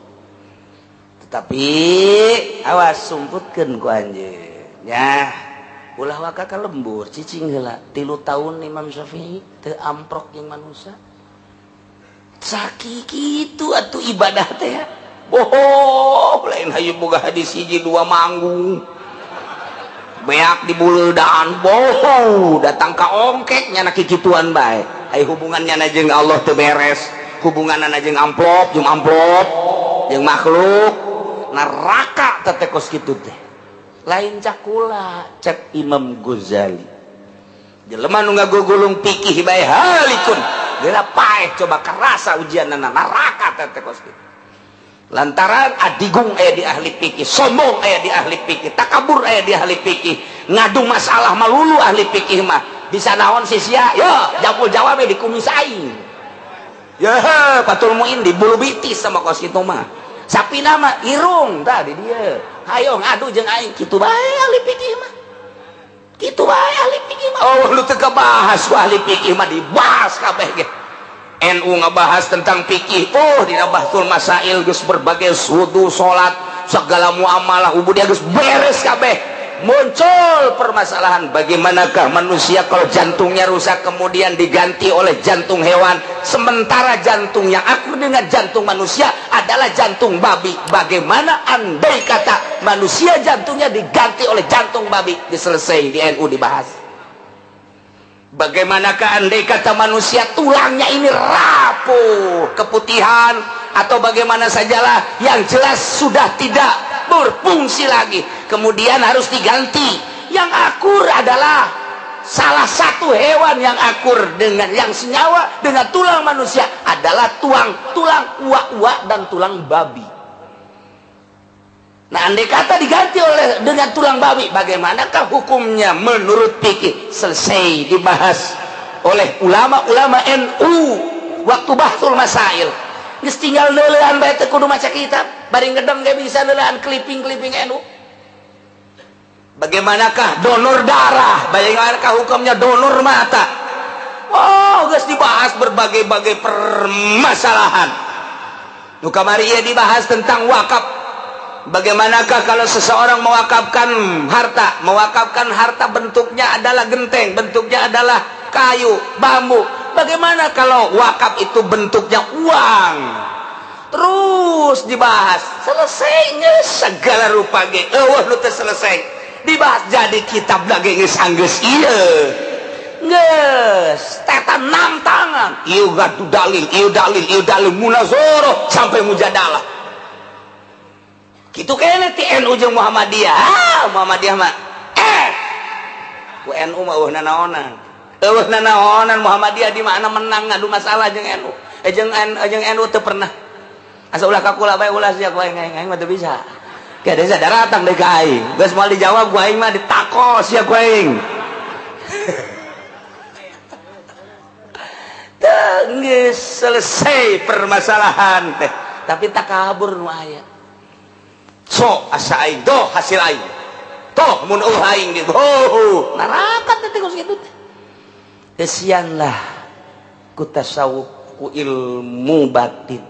Tetapi awas sumputkeun ku anjeun. Ya. Ulah waka ka lembur cicing heula 3 tahun Imam Syafi'i teu amprok jeung manusia. Sakitu kitu atuh ibadah teh. Bohong lain hayu boga hadis hiji dua manggung. Beak di buleudaan bohong datang ka ongkek nyana kikituan bae. Ai hubungannya na jeung Allah teu beres, hubunganna jeung amplop, jeung makhluk, neraka teh kos kitu teh. Lain cakula cek Imam Ghazali jelema nu ngagugulung pikih bae halikun geura paeh coba kerasa ujianna neraka teh kos kitu. Lantaran adigung aya di ahli pikih, sombong aya di ahli pikih, takabur aya di ahli pikih, ngadu masalah malulu ahli pikih mah bisa naon si sia yo japul jawab di kumis aing ya patul muin di bulu bitis sama kos kitu mah. Sapi nama irung tadi dia hayo ngadu jeung aing kitu bae ahli fikih mah. Kitu bae ahli fikih mah. Oh lu teu kabahas ku ahli fikih mah dibahas kabeh ge. NU ngabahas tentang fikih. Oh dina Bahsul Masail geus berbagai wudu salat segala muamalah ubudiyah geus beres kabeh. Muncul permasalahan bagaimanakah manusia kalau jantungnya rusak kemudian diganti oleh jantung hewan, sementara jantung yang akur dengan jantung manusia adalah jantung babi. Bagaimana andai kata manusia jantungnya diganti oleh jantung babi? Diselesai di NU dibahas. Bagaimanakah andai kata manusia tulangnya ini rapuh, keputihan atau bagaimana sajalah, yang jelas sudah tidak berfungsi lagi, kemudian harus diganti. Yang akur adalah salah satu hewan yang akur dengan yang senyawa dengan tulang manusia adalah tulang uak-uak dan tulang babi. Nah, andai kata diganti oleh dengan tulang babi, bagaimanakah hukumnya menurut fikih? Selesai dibahas oleh ulama-ulama NU waktu Bahsul Masail. Geus tinggal neuleuan bae teu kudu maca kitab, bari ngedeng ge bisa neuleuan clipping-clipping NU. Bagaimanakah donor darah? Bagaimanakah hukumnya donor mata? Oh, geus dibahas berbagai-bagai permasalahan. Nu kamari ieu dibahas tentang wakaf. Bagaimanakah kalau seseorang mewakafkan harta? Mewakafkan harta bentuknya adalah genteng, bentuknya adalah kayu, bambu. Bagaimana kalau wakaf itu bentuknya uang? Terus dibahas, selesainya segala rupa ge. Eueuh nu teu selesai. Dibahas jadi kitab lagi geus anggeus ieu. Geus tetan enam tangan. Ieu gadu dalil, ieu dalil, ieu dalil munazarah sampai mujadalah. Kitu kene ti NU jeung Muhammadiyah. Ah, Muhammadiyah mah ku NU mah eueuh nanaonan. Eueuh nanaonan Muhammadiyah di mana menang ngadu masalah jeung NU. Jeung NU teu pernah. Asa ulah ka kula bae ulah sia ku aing aing mah teu bisa. Ke desa daratang deui ka aing. Geus moal dijawab ku aing mah ditakos sia ku aing. Teu geus selesai permasalahan teh. Tapi takabur nu aya. So asa aing doh hasil aing. Toh mun eueuh aing di oh neraka teh kos kitu teh. Kesianlah ku tasawuf ku ilmu batin.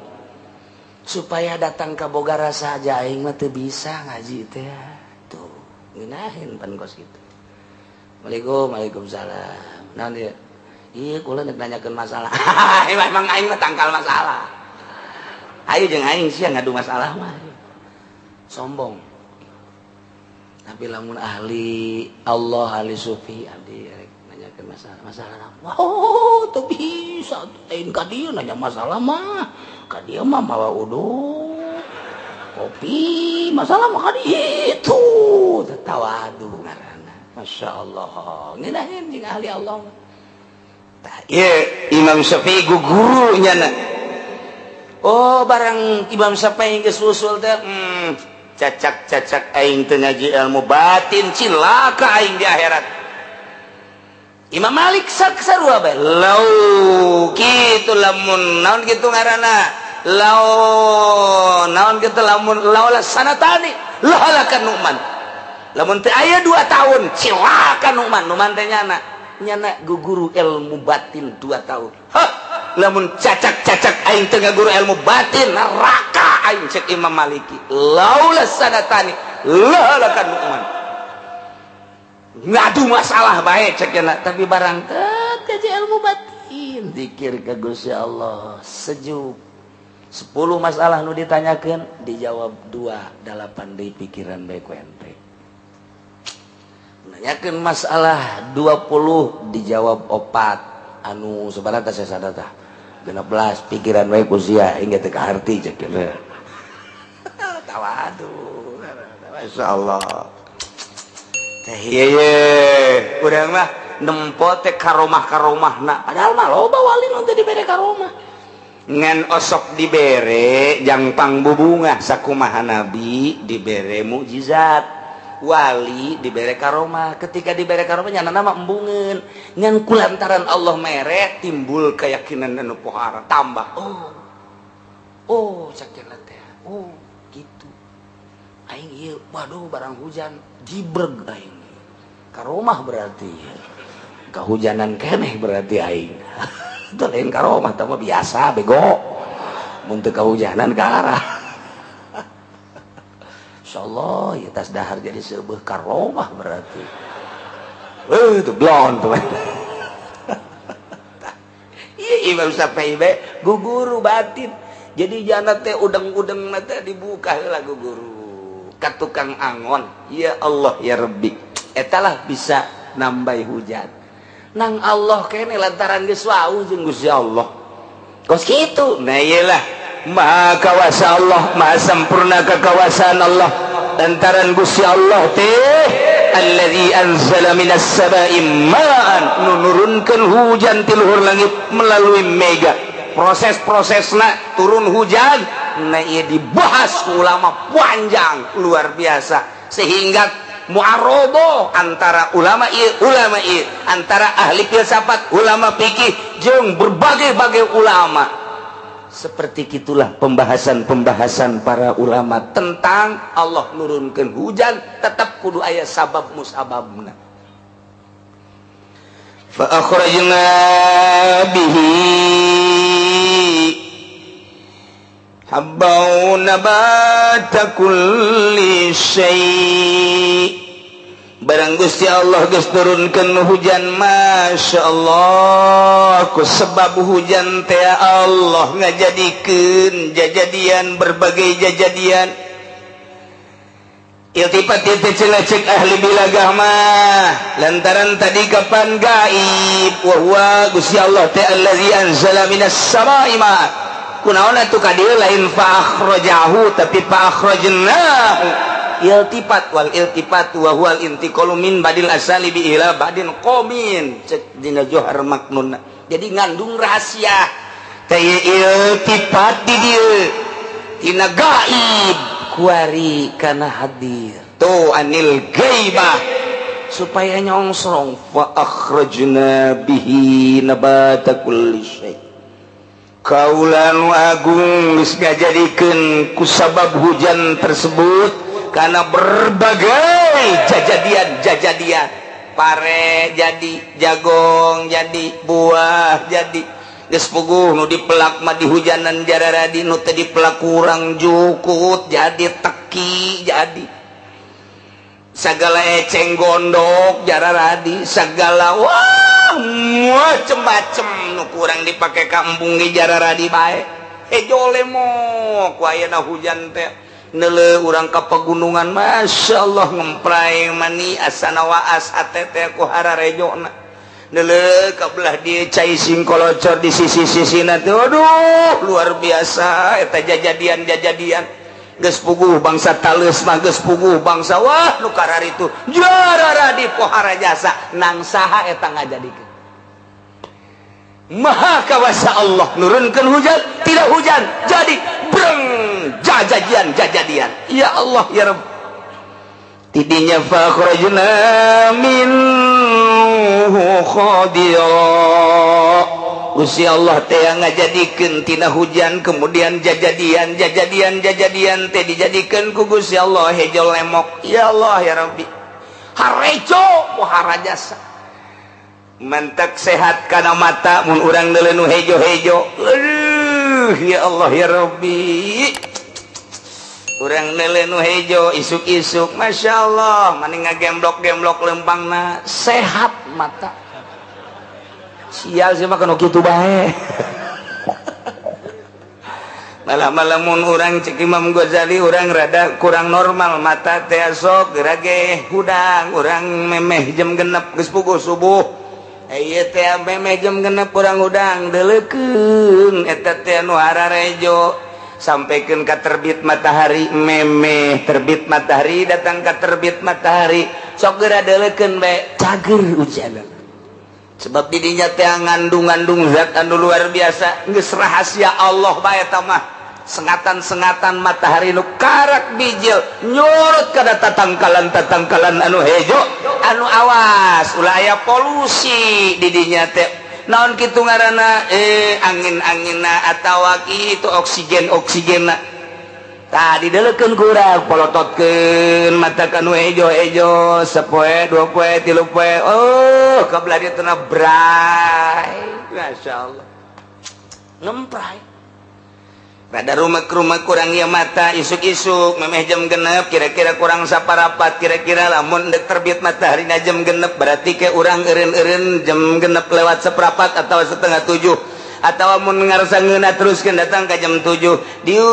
Supaya datang ka boga rasa aja aing mah teu bisa ngaji teh. Tuh ngeunaheun pan kos kitu. Waalaikumsalam, waalaikumsalam. Naon ieu? Iya, kula nek nanyakeun masalah. Emang aing mah tangkal masalah. Ayo jeung aing sia ngadu masalah mah. Sombong. Tapi lamun ahli Allah, ahli sufi, abdi rek nanyakeun masalah. Masalah apa? Oh, teu bisa. Lain ka dieu nanya masalah mah. Ka dieu mah mawa uduk. Kopi, masalah mah ka ditu. Tawadu ngaranna. Masya Allah. Ngeunaheun jeung ahli Allah. Tah ieu Imam Syafi'i gugurunya na. Oh barang Imam Syafi'i geus usul teh cacak-cacak aing teu ngaji ilmu batin cilaka aing di akhirat. Imam Malik sarua bae. Lau kitu lamun naon kitu ngaranna? Lau naon kitu lamun laula sanatani lahalakan Nu'man. Lamun teu aya 2 tahun cilaka Nu'man. Nu'man teh nyana nyana guguru ilmu batin 2 tahun. Hah, lamun cacak-cacak aing teu ngaguru ilmu batin neraka aing cek Imam Maliki. Laula sanatani lahalakan Nu'man. Ngadu masalah bae cek nya, tapi barang teu ngaji ilmu batin zikir ka Gusti Allah sejuk. 10 masalah nu ditanyakeun dijawab 2, 8 deui pikiran bae ku ente. Nanyakeun masalah 20 dijawab 4, anu sabaraha teh sada tah 16 pikiran wae ku sia hingga teu kaharti cek nya. Tawadu. Masyaallah. Teh ieu urang mah nempo teh karomah-karomahna padahal mah loba wali nu teh dibere karomah. Ngan osok dibere jangpang bubungah sakumaha nabi dibere mukjizat. Wali dibere karomah, ketika dibere karomah nyana nama embungeun ngan kulantaran Allah mere timbul keyakinan anu pohara tambah. Oh oh cak teh oh gitu aing ieu waduh barang hujan jibreg aing karomah berarti kahujanan keneh berarti aing itu lain karomah tah mah biasa bego mun teu kahujanan ka arah. Insyaallah ya tas dahar jadi sebuah karomah berarti. Itu blon tuh. Iya Imam Syafi'i bae guguru batin. Jadi jana teh udeng-udeng teh dibuka heula guguru ka tukang angon. Ya Allah ya Rabbi. Eta lah bisa nambah hujan. Nang Allah kene lantaran geus wau jeung Gusti Allah. Kos kitu. Nah iyalah. Maha kawasa Allah, maha sempurna kekawasaan Allah. Lantaran Gusti Allah teh allazi anzala minas sama'i ma'an, nurunkeun hujan ti luhur langit melalui mega. Proses-prosesna turun hujan, nah ieu dibahas ku ulama panjang luar biasa sehingga muarobo antara ulama ieu, antara ahli filsafat, ulama fikih jeung berbagai-bagai ulama. Seperti itulah pembahasan-pembahasan para ulama tentang Allah nurunkan hujan tetap kudu aya sabab musababna. Fa akhrajna bihi habban nabata kulli syai. Barang Gusti Allah geus turunkeun hujan, Masya Allah, ku sebab hujan teh Allah ngajadikeun jajadian berbagai jajadian. Iltifat teh cenah cek ahli bilagah mah lantaran tadi kapan gaib wa huwa Gusti Allah teh allazi anzala minas samaa'i ma. Kunaon atuh ka dieu lain fa akhrajahu tapi fa akhrajnahu. Iltifat wal iltifat wa huwal intiqalu min badil asali bi ila badin qomin cek dina Johar Maknun. Jadi ngandung rahasia teh iltifat di dieu tina gaib kuari kana hadir tuh anil gaibah supaya nyongsrong fa akhrajna bihi nabata kulli syai. Kaula nu agung geus ngajadikeun ku sabab hujan tersebut karena berbagai jajadian-jajadian pare jadi jagong jadi buah jadi geus puguh nu dipelak mah dihujanan jararadi nu teu dipelak kurang jukut jadi teki jadi segala eceng gondok jararadi segala wah macem-macem nu kurang dipake ka embung ge jararadi bae hejo lemok ku ayeuna hujan teh neuleuh urang ka pegunungan Masya Allah ngempray mani asana waas hate teh ku hararejona neuleuh ka belah dieu cai singkolocor di sisi-sisina teh aduh luar biasa eta jajadian-jajadian geus puguh bangsa taleus mah geus puguh bangsa wah nu kararitu jararadi pohara jasa nang saha eta ngajadikeun maha kawasa Allah nurunkeun hujan tidak hujan jadi breng jajadian jajadian ya Allah ya Rabb tidinya fa akhrajna minhu khadira Gusti Allah teh ngajadikeun tina hujan kemudian jajadian jajadian jajadian teh dijadikeun ku Gusti Allah hejo lemok ya Allah ya Rabbi harejo pohara jasa mentek sehat kana mata mun urang neuleuh nu hejo-hejo aduh ya Allah ya Rabbi urang neuleuh nu hejo isuk-isuk Masya Allah maning ngagemblok-gemblok lempangna sehat mata sial sih mah kanu kitu bae malah-malah mun urang cek Imam Ghazali urang rada kurang normal mata teh sok geura ge hudang urang memeh jam 6 geus puguh subuh ieu teh memeh jam 6 urang hudang deuleukeun eta teh nu hararejo sampaikan ka terbit matahari memeh terbit matahari datang ka terbit matahari sok geura deuleukeun bae cager hujan sebab didinya teh ngandung-ngandung zat anu luar biasa geus rahasia Allah bae eta mah sengatan-sengatan matahari nu karak bijil nyurut kana tatangkalan-tatangkalan anu hejo anu awas ulah aya polusi didinya teh naon kitu ngaranna angin-anginna atawa kitu oksigen-oksigenna tah dideleukeun ku urang polototkeun mata kanu hejo-hejo sapoe dua poe tilu poe oh ka belah dieu teh bray masyaallah ngempray rada rumah-rumah kurang ieu mata isuk-isuk memeh jam 6 kira-kira kurang saparapat kira-kira lamun deuk terbit matahari na jam 6 berarti ke urang eureun-eureun jam 6 lewat seperapat atau 6:30 atau mun ngarasa ngeunah teruskeun datang ka jam 7 diu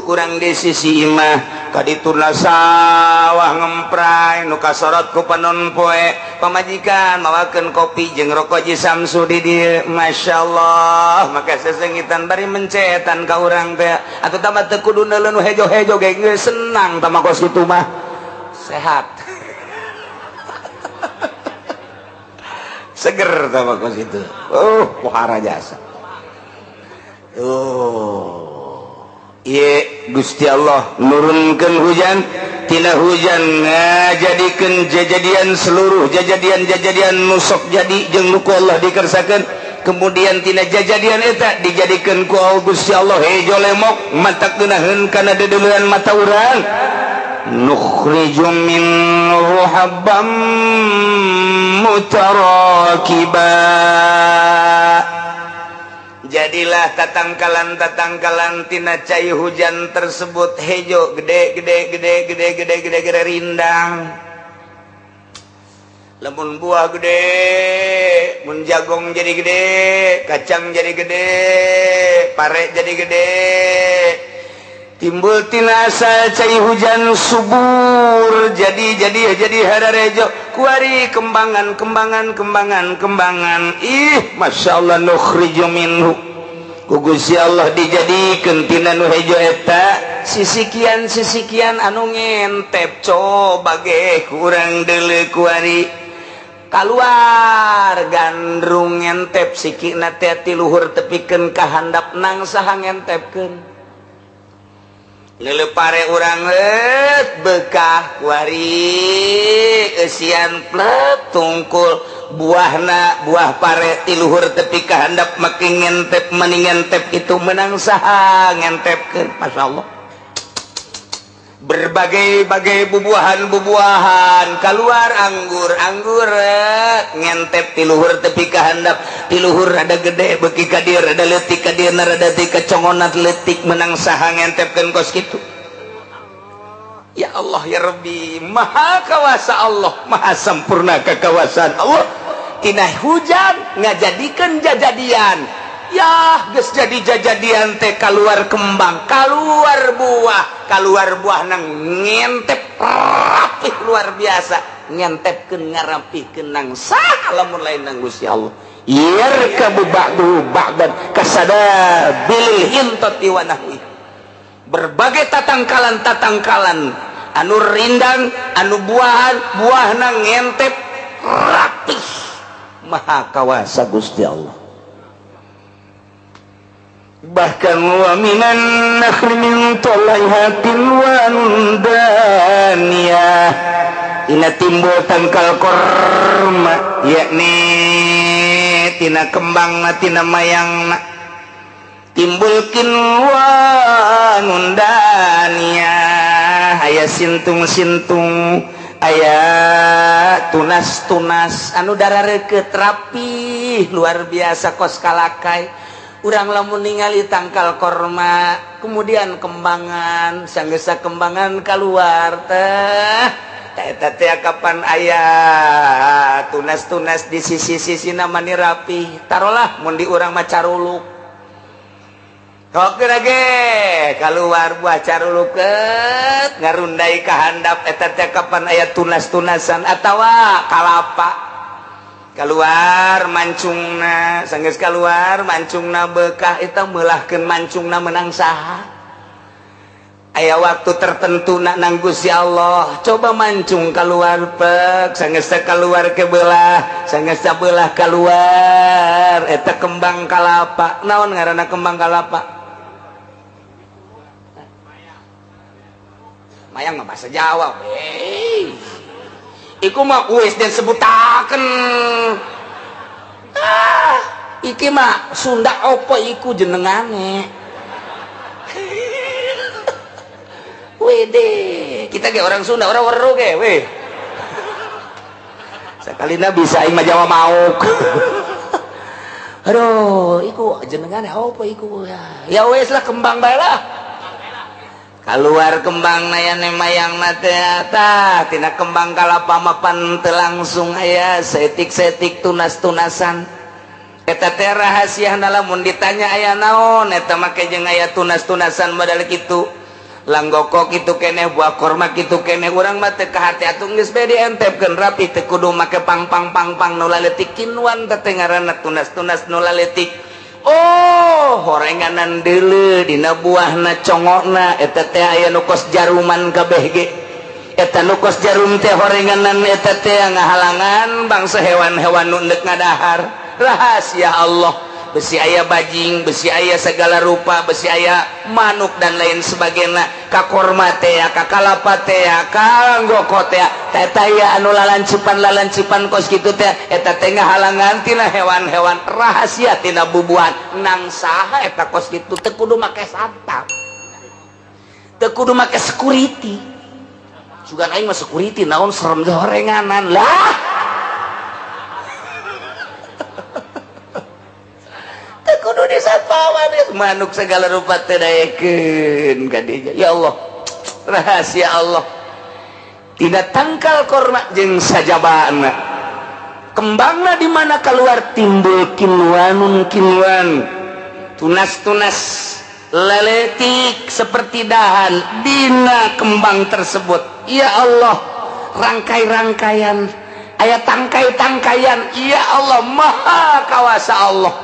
kurang di sisi imah ka dituna sawah ngempray nu kasorot ku panon poe pamajikan mawakeun kopi jeung rokok ji Samsu di dieu masyaallah maka sesengitan bari mencetan ka urang teh atuh tambah teu kudu neuleuh nu hejo-hejo ge geus senang tama kos kitu mah sehat seger tama kos kitu oh pohara jasa. Oh, ieu Gusti Allah nurunkeun hujan tina hujan ngajadikeun jajadian seluruh jajadian-jajadian nu sok jadi jeung nu ku Allah dikersakeun kemudian tina jajadian eta dijadikeun ku Gusti Allah hejo lemok matak geunaheun kana dedeuleuan mata urang nukhriju minhu habban mutarakiba jadilah tatangkalan-tatangkalan tina cai hujan tersebut hejo gede gede gede gede gede gede gede rindang lamun buah gede mun jagung jadi gede kacang jadi gede pare jadi gede timbul tina asal cai hujan subur jadi hararejo kuari kembangan kembangan kembangan kembangan ih Masya Allah nukhriju minhu ku Gusti Allah dijadikeun tina nu hejo eta sisikian sisikian anu ngentep coba ge kurang deuleu kuari kaluar gandrung ngentep sikina teh ti luhur tepikeun ka handap nang saha ngentepkeun Lelepare urang bekah kuari eusian plep tungkul buahna buah pare ti luhur tepi ka handap make ngentep meni ngentep itu menang saha ngentepkeun masyaallah Berbagai-bagai bubuahan-bubuahan keluar anggur-anggur ngentep ti luhur tepi ka handap ti luhur rada gede beuki ka dieu rada leutik ka dieu rada teh kacongonat leutik menang saha ngentepkeun kos kitu. Ya Allah ya Rabbi, maha kawasa Allah, maha sempurna kekawasaan Allah. Tina hujan ngajadikeun jajadian. Yah geus jadi jajadian teh kaluar kembang, kaluar buah nang ngentep rapih luar biasa, ngentepkeun ngarapihkeun nang saha lamun lain nang Gusti Allah. Yarkabu ba'duhu ba'dan kasadabilil hintati wa nahwi. Berbagai tatangkalan-tatangkalan anu rindang, anu buahan, buahna ngentep rapih. Maha kawasa Gusti Allah. Bahkan wa minan nakhli min talaiha tilwanun daniyah, ina timbul tangkal korma yakni tina kembangna tina mayangna timbul kinwanun daniyah, aya sintung-sintung aya tunas-tunas anu darareukeut rapih luar biasa kos kalakai. Urang lamun ningali tangkal korma kemudian kembangan sanggesa kembangan keluar teh eta teh kapan aya tunas-tunas di sisi-sisina mani rapi tarolah mun di urang mah caruluk. Oke lagi keluar buah carulukeut ngarundai ka handap eta teh kapan aya tunas-tunasan atawa kalapa keluar mancungna sanggeus keluar mancungna bekah eta meulahkeun mancungna menang saha. Aya waktu tertentu nak nang Gusti Allah coba mancung keluar pek sanggeus keluar ke belah sanggeus belah keluar eta kembang kalapa. Naon ngaranna kembang kalapa? Mayang mah bahasa Jawa we. Iku mah wis den sebutaken. Ah, iki mah Sunda opo iku jenengane. Wede, kita ge orang Sunda, orang weru ge we. Sakalina bisa aing mah Jawa mauk. Aduh, iku jenengane opo iku ya. Ya wis lah kembang bae lah. Keluar kembang nayane mayang teh tah tina kembang kalapa mapan teu langsung aya setik-setik tunas-tunasan. Eta teh rahasiana lamun ditanya aya naon eta make jeung aya tunas-tunasan modal kitu. Langgoko kitu keneh buah korma kitu keneh urang mah teu kahate atuh geus bae dientepkeun rapi teu kudu make pang-pang-pang-pang nu laletik kinwan teh ngaranna tunas-tunas nu laletik. Oh, horenganan deuleu dina buahna congokna eta teh aya nu kos jaruman kabeh ge. Eta nu kos jarum teh horenganan eta teh ngahalangan bangsa hewan-hewan nu endek ngadahar. Rahasia Allah. Besi aya bajing, besi aya segala rupa, besi aya manuk dan lain sebagainya. Ka korma teh, ka kalapa teh, ka anggoko teh, eta aya anu lalancipan-lalancipan kos kitu teh, eta teh ngahalangan tina hewan-hewan rahasia tina bubuhan. Nang saha eta kos kitu teu kudu make satpam. Teu kudu make security. Sugan aing mah security naon serem horenganan lah. Kudu disatpawan manuk segala rupa teh daekeun ka dinya. Ya Allah, rahasia Allah. Tidak tangkal korma jeung sajabana. Kembangna di mana keluar timbul kinwanun kinwan. Tunas-tunas leletik seperti dahan dina kembang tersebut. Ya Allah, rangkai-rangkaian, aya tangkai-tangkaian. Ya Allah, maha kawasa Allah.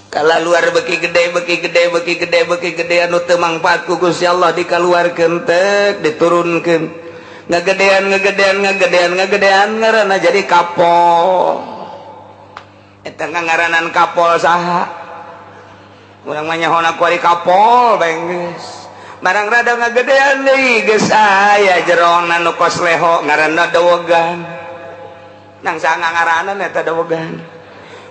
Kala luar beki gede beki gede beki gede beki gede anu teu mangfaat ku Gusti Allah dikaluarkeun tek diturunkeun ngagedean ngagedean ngagedean ngagedean ngaranna jadi kapol. Eta ngaranan kapol saha? Urang mah nyaho ku ari kapol bae geus. Barang rada ngagedean deui geus aya jerona nu kos leho ngaranna dawogan. Nang saha ngaranan eta dawogan?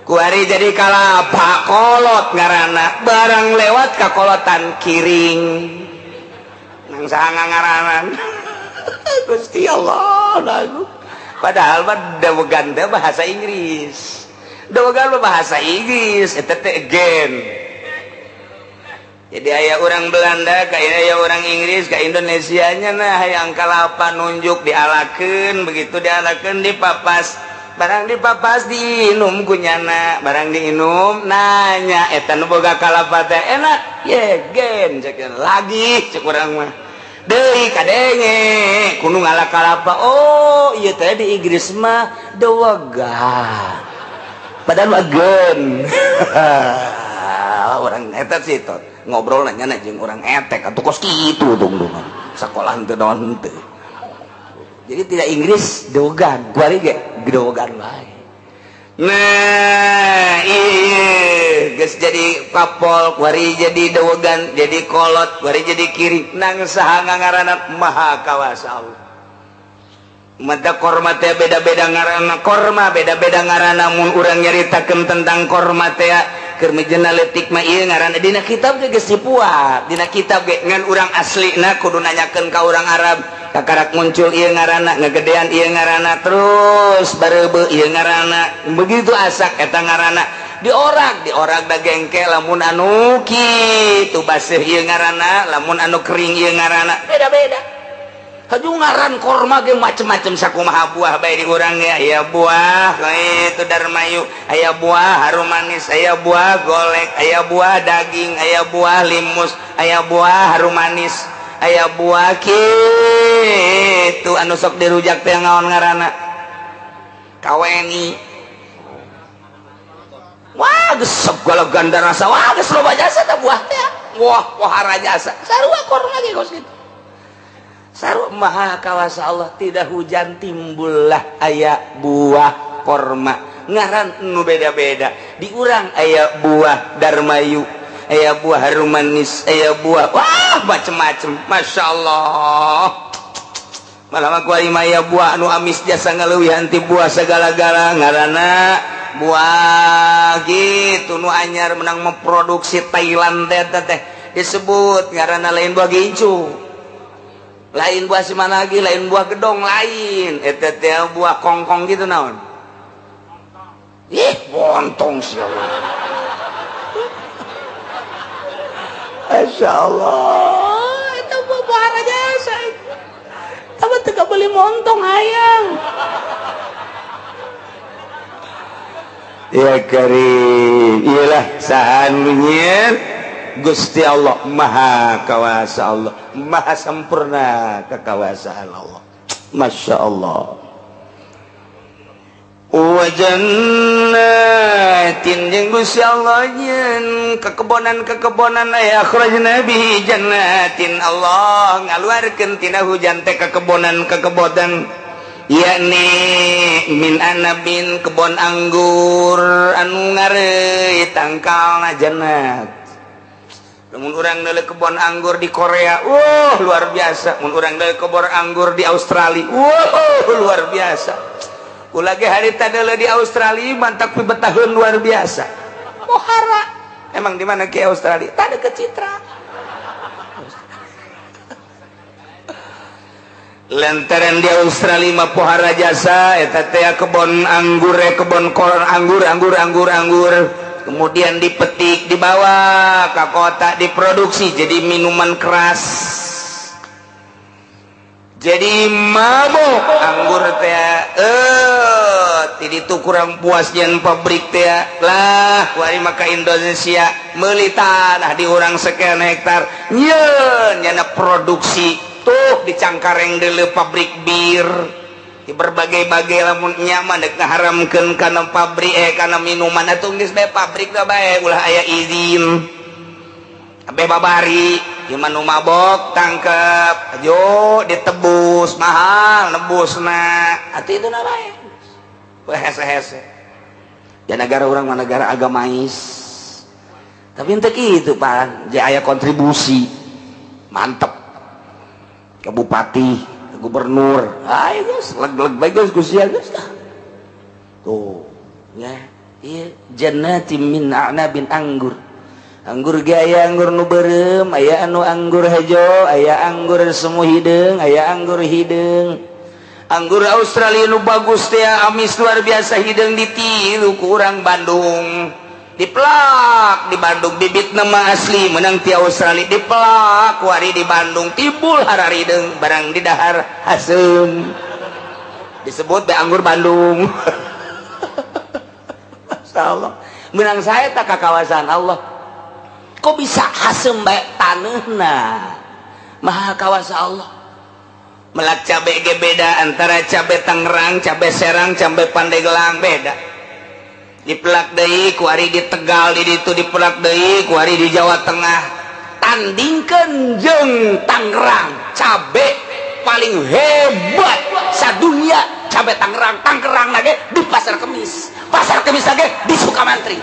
Kuari jadi kalapa kolot ngaranna barang lewat ka kolotan kiring. Nang saha ngaranan. Gusti Allah lagu. Padahal mah dawegan teh bahasa Inggris. Dawegan mah bahasa Inggris eta teh again. Jadi aya orang Belanda ka aya orang Inggris ka Indonesia nya nah hayang kalapa nunjuk dialakeun, begitu dialakeun dipapas. Barang dipapas diinum ku nyana, barang diinum nanya eta nu boga kalapa teh enak ye gen cek lagi cek urang mah. Deui kadenge kudu ngala kalapa. Oh ieu teh di Inggris mah dewegan. Padahal mah gen. Orang eta sih tot ngobrol nanya jeung orang etek atuh kos kitu dong-dongan. Sakolah henteu naon henteu. Jadi tidak Inggris dewegan, kuari ge dewegan wae. Nah, iya geus jadi kapol, kuari jadi dewegan, jadi kolot, kuari jadi kiri. Nang saha ngaranna Maha Kawasa Allah. Mata korma teh beda-beda ngaranna, korma beda-beda ngaranna mun urang nyaritakeun tentang korma teh keur mijena leutik mah ieu ngaranna dina kitab ge geus dipuat. Dina kitab ge ngan urang aslina kudu nanyakeun ka urang Arab. Kakarak muncul ieu ngaranna, ngegedean ieu ngaranna, terus bareubeuh ieu ngaranna. Begitu asak eta ngaranna. Diorak, diorak da gengke lamun anu kitu baseuh ieu ngaranna, lamun anu kering ieu ngaranna. Beda-beda. Haju ngaran korma ge macem-macem sakumaha buah bae di urang ge. Aya buah kitu darmayu, aya buah harum manis, aya buah golek, aya buah daging, aya buah limus, aya buah harum manis, aya buah kitu anu sok dirujak teh ngaon ngaranna kaweni. Wah geus segala ganda rasa, wah geus loba jasa teh buah teh, wah pohara jasa sarua korma ge kos kitu. Sarua Maha Kawasa Allah, tidak hujan timbullah aya buah korma ngaran nu beda-beda. Di urang aya buah darmayu, aya buah harum manis, aya buah wah macem-macem. Masya Allah. Malah ku ari mah aya buah anu amis jasa ngaleuwihan ti buah segala-gala ngaranna buah gitu nu anyar menang memproduksi Thailand teh teh disebut ngaranna lain buah gincu, lain buah simanagi, lain buah gedong, lain eta teh buah kongkong gitu naon. Ih, bontong sia. Masya Allah, itu buah jasa. Tapi teu beli montong hayang. Ya karim, iyalah sahan nyieun Gusti Allah Maha Kawasa Allah, Maha sempurna kekawasaan Allah. Masya Allah. Wa jannatin jeung Gusti Allah nyeun kekebonan-kekebonan aya akhrajna bihi jannatin. Allah ngaluarkeun tina hujan teh kekebonan-kekebonan yakni min anabin kebon anggur anu ngareuy tangkalna jannat. Mun urang deuleu kebon anggur di Korea, wah luar biasa. Mun urang deuleu kebon anggur di Australia, wah luar biasa. Ulah ge harita deuleu di Australia mantak pibetaheun luar biasa. Pohara. Emang di mana ke Australia? Tah deket Citra. Lantaran di Australia mah pohara jasa eta teh kebon anggur, kebon korn anggur, anggur, anggur, anggur. Kemudian dipetik, dibawa ke kota, diproduksi jadi minuman keras, jadi mabok anggur teh. Tidak itu kurang puas yen pabrik teh lah kuari maka Indonesia meuli tanah di urang sekian hektar nyeun nyana produksi tuh di Cangkareng deuleu pabrik bir di berbagai-bagai lamun nyaman dek ngaharamkeun kana pabrik kana minuman atuh geus bae pabrik da bae ulah aya izin abe babari ieu mah nu mabok tangkep ajo ditebus mahal nebusna atuh itu na bae we hese-hese. Ya negara urang mah negara agamais tapi henteu kitu pan je aya kontribusi mantep ke bupati gubernur, ayo guys, leg-leg bae geus Gusti geus tah. Tuh, ya, ieu jannatin min a'nabin anggur. Anggur ge aya anggur nu beureum, aya anu anggur hejo, aya anggur semu hideung, aya anggur hideung. Anggur Australia nu bagus teh amis luar biasa hideung ditiru ku urang Bandung. Dipelak di Bandung bibit nama asli menang ti Australia dipelak kuari di Bandung timbul hararideung barang di dahar haseum. Disebut be anggur Bandung. Masyaallah. Menang saya tak ka kawasan Allah. Kok bisa hasem baik taneuhna maha kawasa Allah. Melak cabe ge beda antara cabe Tangerang, cabe Serang, cabe Pandeglang beda. Dipelak deui ku ari di Tegal di ditu dipelak deui ku ari di Jawa Tengah. Tandingkeun jeung Tangerang, cabe paling hebat sadunia cabe Tangerang. Tangerang lagi di Pasar Kemis, Pasar Kemis lagi di Sukamantri.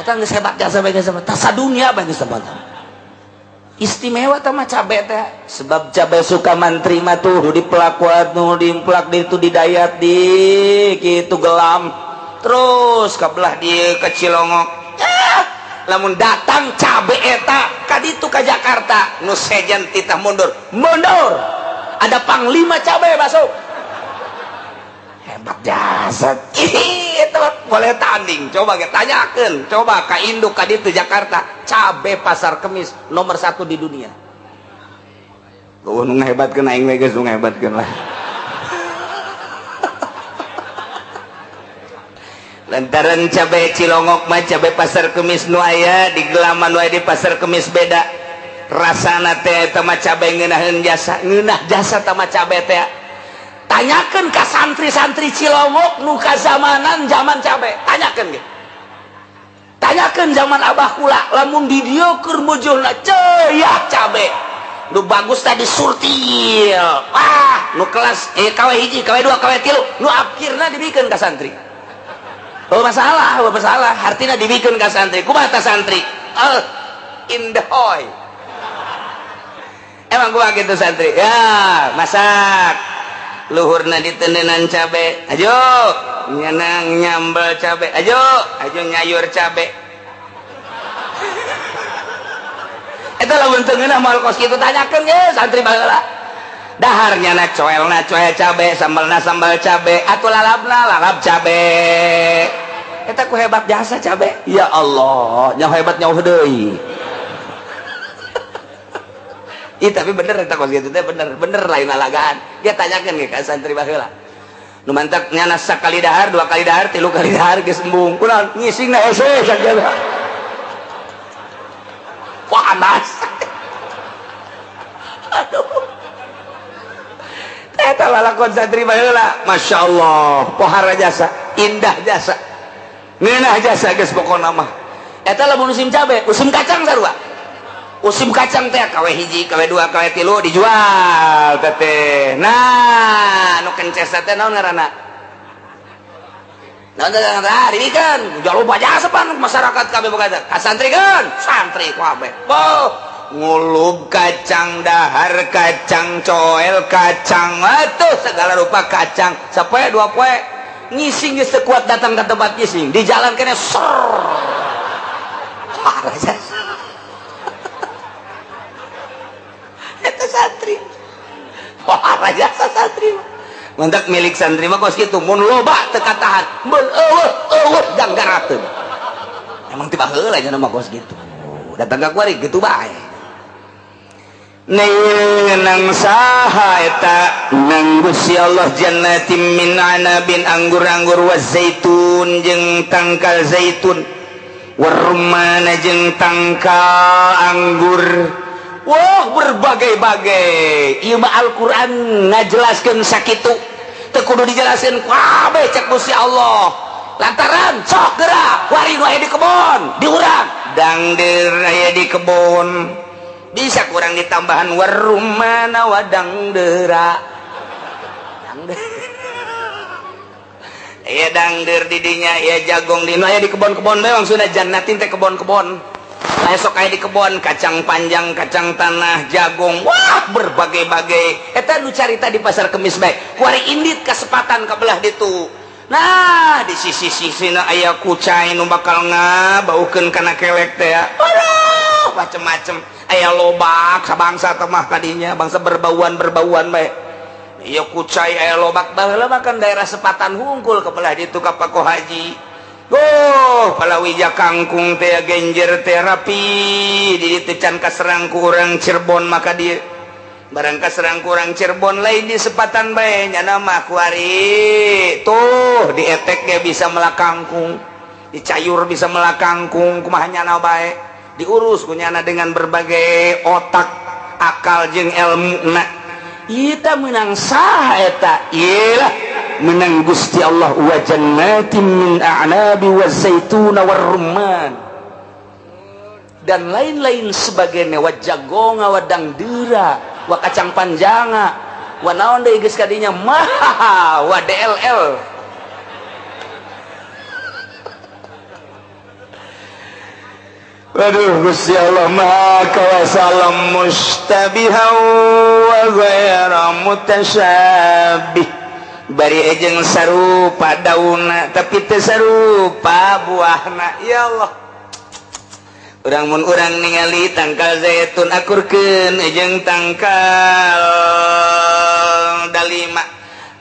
Eta geus hebat jasa bae geus hebat sadunia bae geus hebat. Istimewa tah mah cabe teh sebab cabe Sukamantri mah tuh nu dipelak nu diemplak di itu didayat di kitu gelam terus kabelah di ke Cilongok. Lamun datang cabe eta ka ditu ka Jakarta nu sejen titah mundur mundur ada panglima cabe masuk. Hebat jasa itu boleh tanding. Coba kita tanyakan, coba ka induk ka ditu Jakarta cabe Pasar Kemis nomor 1 di dunia. Gua nu ngahebatkeun aing we geus nu ngahebatkeun lah. Lantaran cabe Cilongok mah cabe Pasar Kemis nu aya di gelaman wae di Pasar Kemis beda rasana teh eta mah cabe ngeunaheun jasa, ngeunah jasa tah mah cabe teh. Tanyakan ke santri-santri Cilongok nu kazamanan zaman cabe, tanyakan ge. Tanyakan zaman abah kula lamun di dieu keur mujurna ceuyak cabe. Nu bagus tadi surtil. Wah, nu kelas KW 1, KW 2, KW 3, nu akhirna dibikeun ka santri. Oh masalah, oh masalah, hartina dibikeun ka santri. Kumaha ta santri? Indahoy. Emang kumaha kitu santri? Ya, masak. Luhurna ditendenan cabe, ayo nyenang nyambel cabe, ayo ayo nyayur cabe. Eta lamun teu ngeunah moal kos kitu tanyakeun ge santri baheula. Dahar nyana coelna coel cabe, sambalna sambal cabe, atuh lalabna lalab cabe. Eta ku hebat jasa cabe. Ya Allah, nya hebat nyauh deui. Ih tapi bener eta kos kitu teh bener, bener lain lalagaan. Dia tanyakeun ge ka santri baheula. Nu mantak nyana sakali dahar, 2 kali dahar, 3 kali dahar geus embung. Kunaon ngisingna hese sagala. Panas. Aduh. Eta lalakon santri baheula. Masya Allah, pohara jasa, indah jasa. Ngeunah jasa geus pokona mah. Eta lamun musim cabe, musim kacang sarua. Musim kacang teh KW 1, KW 2, KW 3 dijual teh. Nah, nu kences teh naon ngaranna? Naon teh ngaranna? Dibikeun. Jauh jasa pan masyarakat kabeh boga teh. Ka santri kan? Santri kabeh. Boh, ngulub kacang dahar, kacang coel, kacang atuh segala rupa kacang. Sapoe 2 poe ngising geus teu kuat datang ka tempat ngising. Di jalan kene ser. Parah jasa. Eta santri. Wah, jasa santri mah. Mantak milik santri mah kos kitu, mun loba teu katahan, mun eueuh eueuh janggarateun. Emang ti baheula nya mah kos kitu. Datang ka kuari kitu bae. Nang saha eta nang Gusti Allah jannatin min anabin anggur-anggur wa zaitun jeung tangkal zaitun warumana jeung tangkal anggur. Wah, berbagai-bagai. Ieu mah Al-Qur'an ngajelaskeun sakitu. Teu kudu dijelaskeun kabeh cek Gusti Allah. Lantaran sok gerak wari nu aya di kebon, di urang. Dangder aya di kebon. Bisa kurang ditambahan warumana wadangdera. Dangder. Aya dangder di dinya, aya jagong di nu aya di kebon-kebon memang sudah jannatin teh kebon-kebon. Esok aya di kebon kacang panjang, kacang tanah, jagung, wah berbagai-bagai. Eta nu carita di Pasar Kemis bae. Kuari indit kasempatan ka belah ditu. Nah di sisi-sisina aya kucai nu bakal ngabaukeun kana kelek teh. Aduh, macem-macem. Aya lobak sabangsa teh mah kadinya, bangsa berbauan-berbauan bae. Ieu kucai aya lobak baheula mah kan daerah Sepatan hungkul ke belah ditu ka Pako Haji. Oh, palawija kangkung teh genjer teh rapi di ditu can kaserang ku urang Cirebon maka dieu. Barang kaserang ku urang Cirebon lain di Sepatan bae nyana mah kuari. Tuh dietek ge bisa melak kangkung, dicayur bisa melak kangkung, kumaha nyana bae. Diurus ku nyana dengan berbagai otak, akal jeung ilmuna. Ieu teh meunang saha eta? Ieu lah menang Gusti Allah wa jannatin min a'nabi wa zaituna war rumman dan lain-lain sebagainya, wa jagonga wa dangdira wa kacang panjanga wa naon deui geus kadinya mah wa DLL. Waduh Gusti Allah maha kawasa alam mustabiha wa ghaira mutasyabih. Bari ejeng sarupa daunna tapi teu sarupa buahna. Ya Allah, urang mun urang ningali tangkal zaitun akurkeun ejeng tangkal dalima,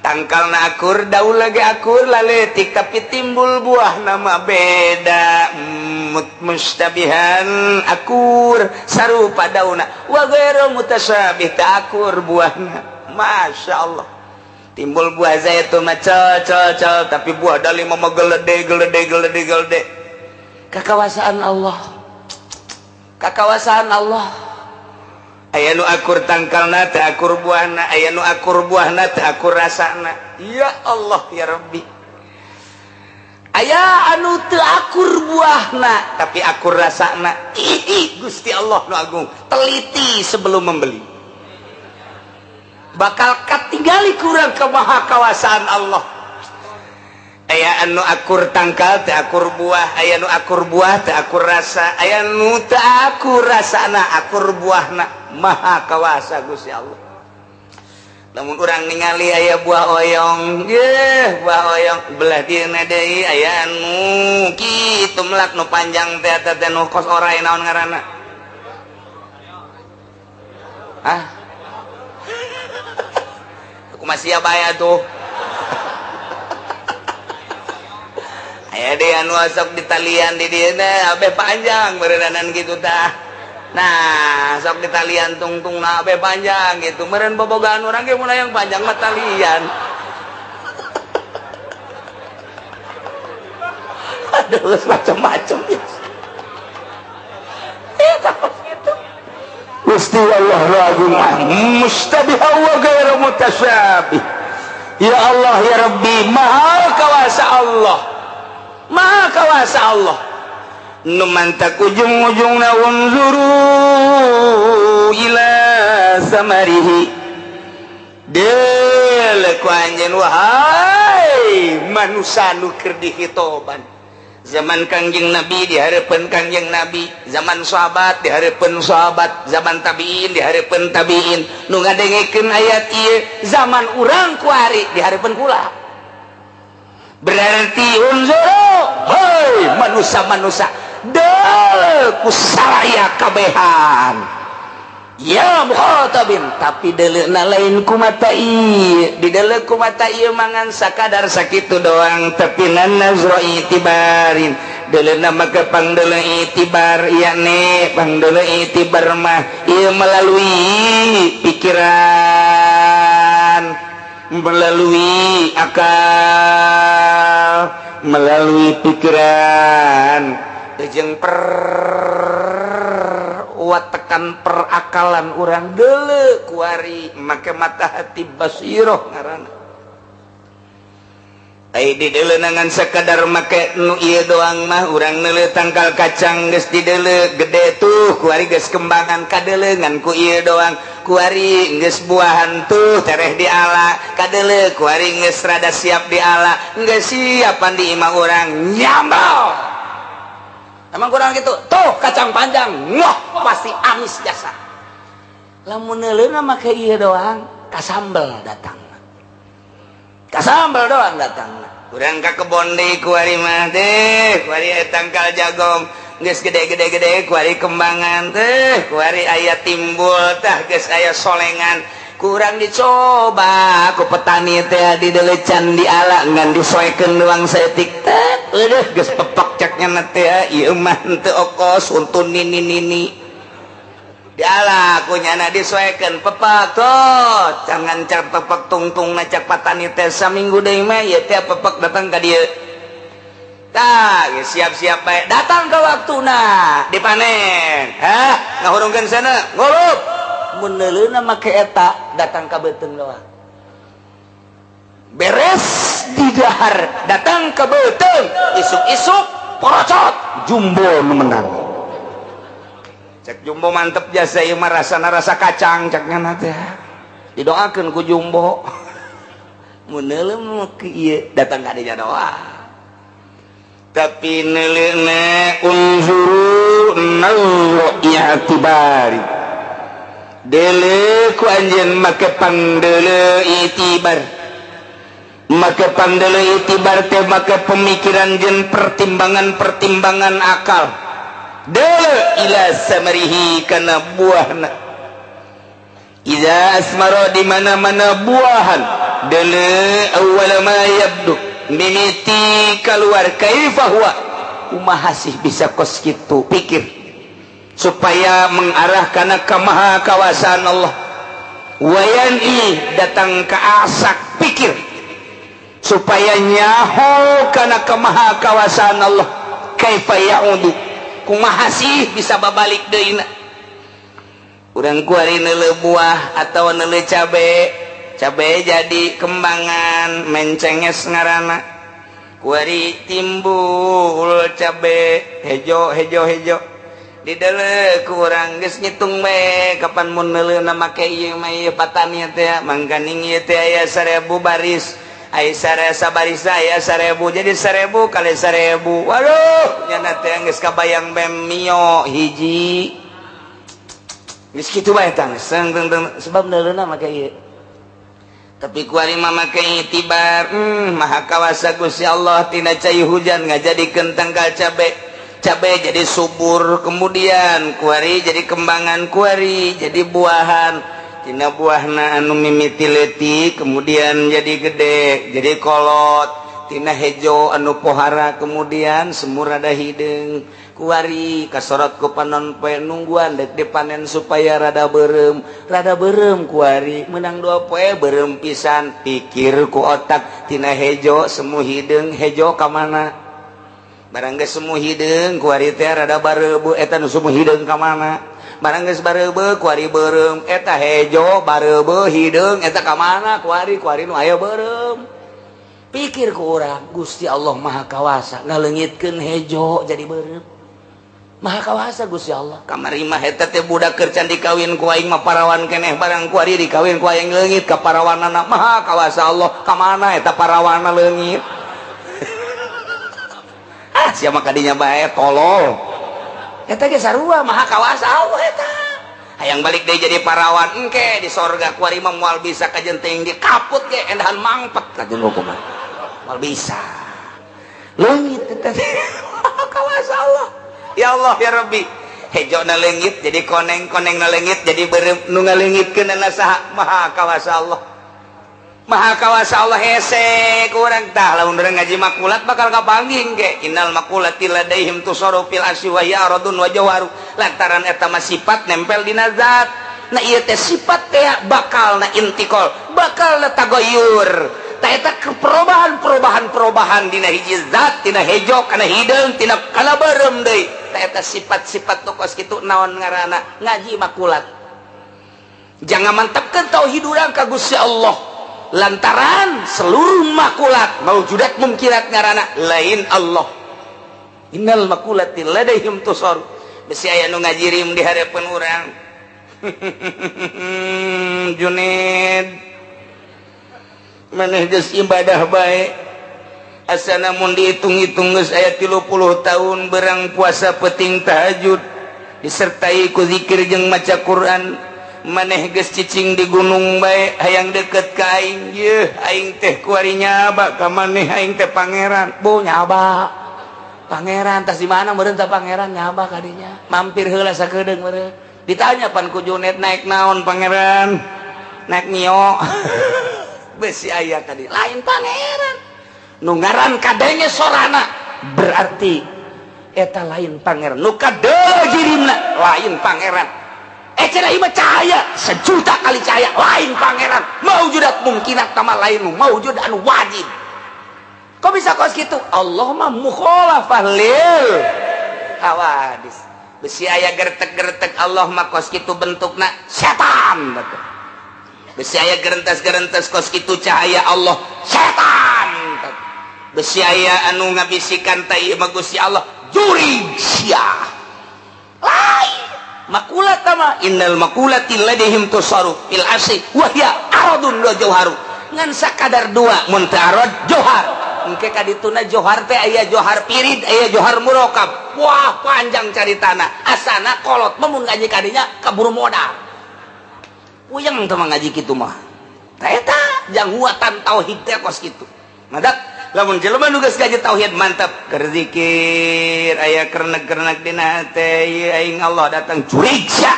tangkalna akur daun lagi akur laletik tapi timbul buahna mah beda. Mustabihan akur sarupa daunna wa ghairu mutasyabih ta akur buahna. Masya Allah, timbul buah zaitun mah col col col tapi buah dalima mah gelede gelede gelede gelede. Kakawasaan Allah, kakawasaan Allah. Aya nu akur tangkalna teu akur buahna, aya nu akur buahna teu akur rasana. Ya Allah ya Rabbi, aya anu teu akur buahna tapi akur rasana. Ih, Gusti Allah nu agung, teliti sebelum membeli. Bakal katinggali kurang kemahakawasaan Allah. Aya anu akur tangkal teu akur buah, aya nu akur buah teu akur rasa, aya nu teu akur rasana akur buahna. Maha kawasa Gusti Allah. Lamun urang ningali aya buah oyong, yeuh buah oyong belah dieuna deui aya anu kitu melak nu panjang teh eta teh nu kos orai naon ngaranna? Hah? Aku masih bae atuh. Aya deui anu sok ditalian di dieuna abeh panjang meureunana kitu tah. Nah, sok ditalian tungtung na abeh panjang gitu. Meureun bobogaan urang ge mun hayang panjang mah talian. Aduh, macam-macam ya. Eta kitu. Gusti Allah agung mustabiha wa ghairu mutasyabih. Ya Allah ya Rabbi, maha kawasa Allah. Maha kawasa Allah. Nu mantak ujung-ujungna unzuru ila samarihi. Deuleu ku anjeun wahai manusa nu keur dihitoban. Zaman Kangjeng Nabi dihareupeun Kangjeng Nabi, zaman sahabat dihareupeun sahabat, zaman tabiin dihareupeun tabiin. Nu ngadengekeun ayat ieu zaman urang kuari dihareupeun kula. Berarti unzuru hei manusa-manusa deuleu ku saraya kabehan. Ya mukhatabin, tapi deleuna lain ku mata ieu, dideuleu ku mata ieu mangan sakadar sakitu doang, tapi nazra itibarin. Deleuna mah pangdeuleu itibar, yakni pangdeuleu itibar mah ieu melalui pikiran, melalui akal, melalui pikiran jeung perwatekan perakalan urang deuleu kuari make mata hati basiroh ngaranna. Ai dideuleu ngan sakadar make nu ieu doang mah urang neuleuh tangkal kacang geus dideuleu gede tuh kuari geus kembangan kadeuleu ngan ku ieu doang, kuari geus buahan tuh tereh diala kadeuleu kuari geus rada siap diala geus siapan di imah urang nyambal. Emang kurang gitu tuh kacang panjang ngoh pasti amis jasa. Lamun neuleuna make ieu doang kasambel datang, kasambel doang datang. Urang ka kebon deui kuari mah teh, kuari aya tangkal jagong geus gede-gede-gede, kuari kembangan teh, kuari aya timbul tah geus aya solengan. Kurang dicoba ku petani teh di delecan di ala ngan disoekeun doang saeutik teh. Eueuh geus pepek cek nya teh ieu mah henteu okos untun nini-nini. Diala ku nyana disoekeun pepek tuh, jangan cak pepek tungtung na cak patani teh saminggu deui mah ieu teh pepek datang ka dieu. Tah, siap-siap bae datang ke waktuna dipanen. Hah, ngahurungkeun sana, ngulup. Mun neuleuna make eta datang ka beuteung doang. Beres di dahar, datang ka beuteung, isuk-isuk porocot, jumbo nu menang. Cek jumbo mantep jasa ieu mah rasana rasa kacang cek nya teh. Didoakeun ku jumbo. Mun neuleuh make ieu datang ka dinya doa. Tapi neuleuhna unzuru nazra i'tibari. Deuleu ku anjeun make pangdeuleu itibar. Make pangdeuleu itibar teh make pemikiran jeung pertimbangan-pertimbangan akal. Deuleu ila samarihi kana buahna. Iza asmara di mana-mana buahan. Deuleu awwala ma yabdu mimiti keluar kaifa huwa kumaha sih bisa kos kitu pikir supaya mengarah kana kamaha kawasaan Allah. Wayan i datang ke asak pikir supaya nyaho kana kamaha kawasaan Allah. Kaifa ya'udu kumaha sih bisa babalik deui na. Urang kuari neuleuh buah atawa neuleuh cabe, cabe jadi kembangan mencenges ngaranna. Kuari timbul cabe hejo hejo hejo di deuleuh ku urang geus ngitung bae kapan mun neuleuhna make ieu mah ieu patani teh mangkaning ieu teh aya 1000 baris, aya sabaris aya 1000 jadi 1000 kali 1000. Waduh nyana teh geus kabayang bae mio hiji geus kitu bae tah sebab neuleuhna make ieu. Tapi kuari mah make itibar, maha kawasa Gusti Allah tina cai hujan ngajadikeun tangkal cabe, cabe jadi subur, kemudian kuari jadi kembangan, kuari jadi buahan, tina buahna anu mimiti leutik kemudian jadi gede, jadi kolot, tina hejo anu pohara kemudian semur rada hideung, kuari kasorot ku panon poe nungguan dek dipanen supaya rada beureum kuari menang 2 poe beureum pisan. Pikir ku otak tina hejo semu hideung hejo ka mana barang geus semu hideung kuari teh rada bareubeut eta nu semu hideung ka mana barang geus bareubeut kuari beureum eta hejo bareubeut hideung eta ka mana kuari kuari nu aya beureum. Pikir ku urang Gusti Allah Maha Kawasa ngaleungitkeun hejo jadi beureum. Maha Kawasa Gusti Allah. Kamari mah eta teh budak keur can dikawin ku aing mah parawan keneh barang kuari dikawin ku aing leungit ka parawanana. Maha Kawasa Allah ka mana eta parawanna leungit. Ah sia mah kadinya bae tolol. Eta ge sarua Maha Kawasa Allah eta. Hayang balik deui jadi parawan engke di sorga kuari mah moal bisa kajenting di kaput ge endahan mangpet kajen hukuman. Moal bisa. Leungit eta teh. Maha Kawasa Allah. Ya Allah ya Rabbi, hejo na leungit jadi koneng, koneng na leungit jadi beureum, nu ngaleungitkeunana saha? Maha Kawasa Allah. Maha Kawasa Allah hese kurang tah lamun urang ngaji makulat bakal kapanggih ge. Innal makulati ladaihim tusaru fil asy wa hiya aradun wa jawaru. Lantaran eta mah sifat nempel dina zat. Nah ieu teh sifat teh bakal na intikal, bakal na tagoyur. Tah eta perubahan-perubahan dina hiji zat, tina hejo kana hideung, tina kana beureum deui. Tah eta sifat-sifat nu kos kitu naon ngaranna ngaji makulat. Jangan mantapkeun tauhid urang ka Gusti Allah lantaran seluruh makulat maujudat mungkirat ngaranna lain Allah. Innal makulati ladaihim tusar. Besi aya nu ngajirim di hareupeun urang. Junid maneh geus ibadah bae asana mun dihitung-hitung geus aya 30 tahun berang puasa peuting tahajud disertai ku zikir jeung maca Quran. Maneh geus cicing di gunung bae hayang deket ka aing yeuh aing teh kuari nyaba ka maneh aing teh pangeran. Bu nyaba. Pangeran tas di mana meureun tah pangeran nyaba kadinya. Mampir heula sakedeung meureun. Ditanya pan ku Junet naik naon pangeran? Naik Mio. Besi aya tadi lain pangeran. Nu ngaran kadenge sorana berarti eta lain pangeran. Nu kadeu jirimna lain pangeran. Cenah ieu mah cahaya sejuta kali cahaya lain pangeran. Maujudat mungkinat tama lain maujud anu wajib. Kok bisa kos kitu? Allah mah mukhalafah lil hawadis. Besi aya gertek-gertek Allah mah kos kitu bentukna setan. Besi aya gerentes-gerentes kos kitu cahaya Allah setan. Besi aya anu ngabisikan ta ieu mah Gusti Allah jurig sia. Lain makulat mah innal makulati ladihim tusaru fil asri wa hiya aradun wa jauharu. Ngan sakadar dua mun teu arad johar. Engke ka dituna johar teh aya johar pirid aya johar murokab. Wah panjang caritana. Asana kolot mah mun ngaji kadinya kaburu modal. Puyeng teh mah ngaji kitu mah. Tah eta jang huatan tauhid teh kos kitu. Madak lamun jelema nu geus ngaji tauhid mantap keur zikir aya kernek-kernek dina hate ieu aing Allah datang curig sia.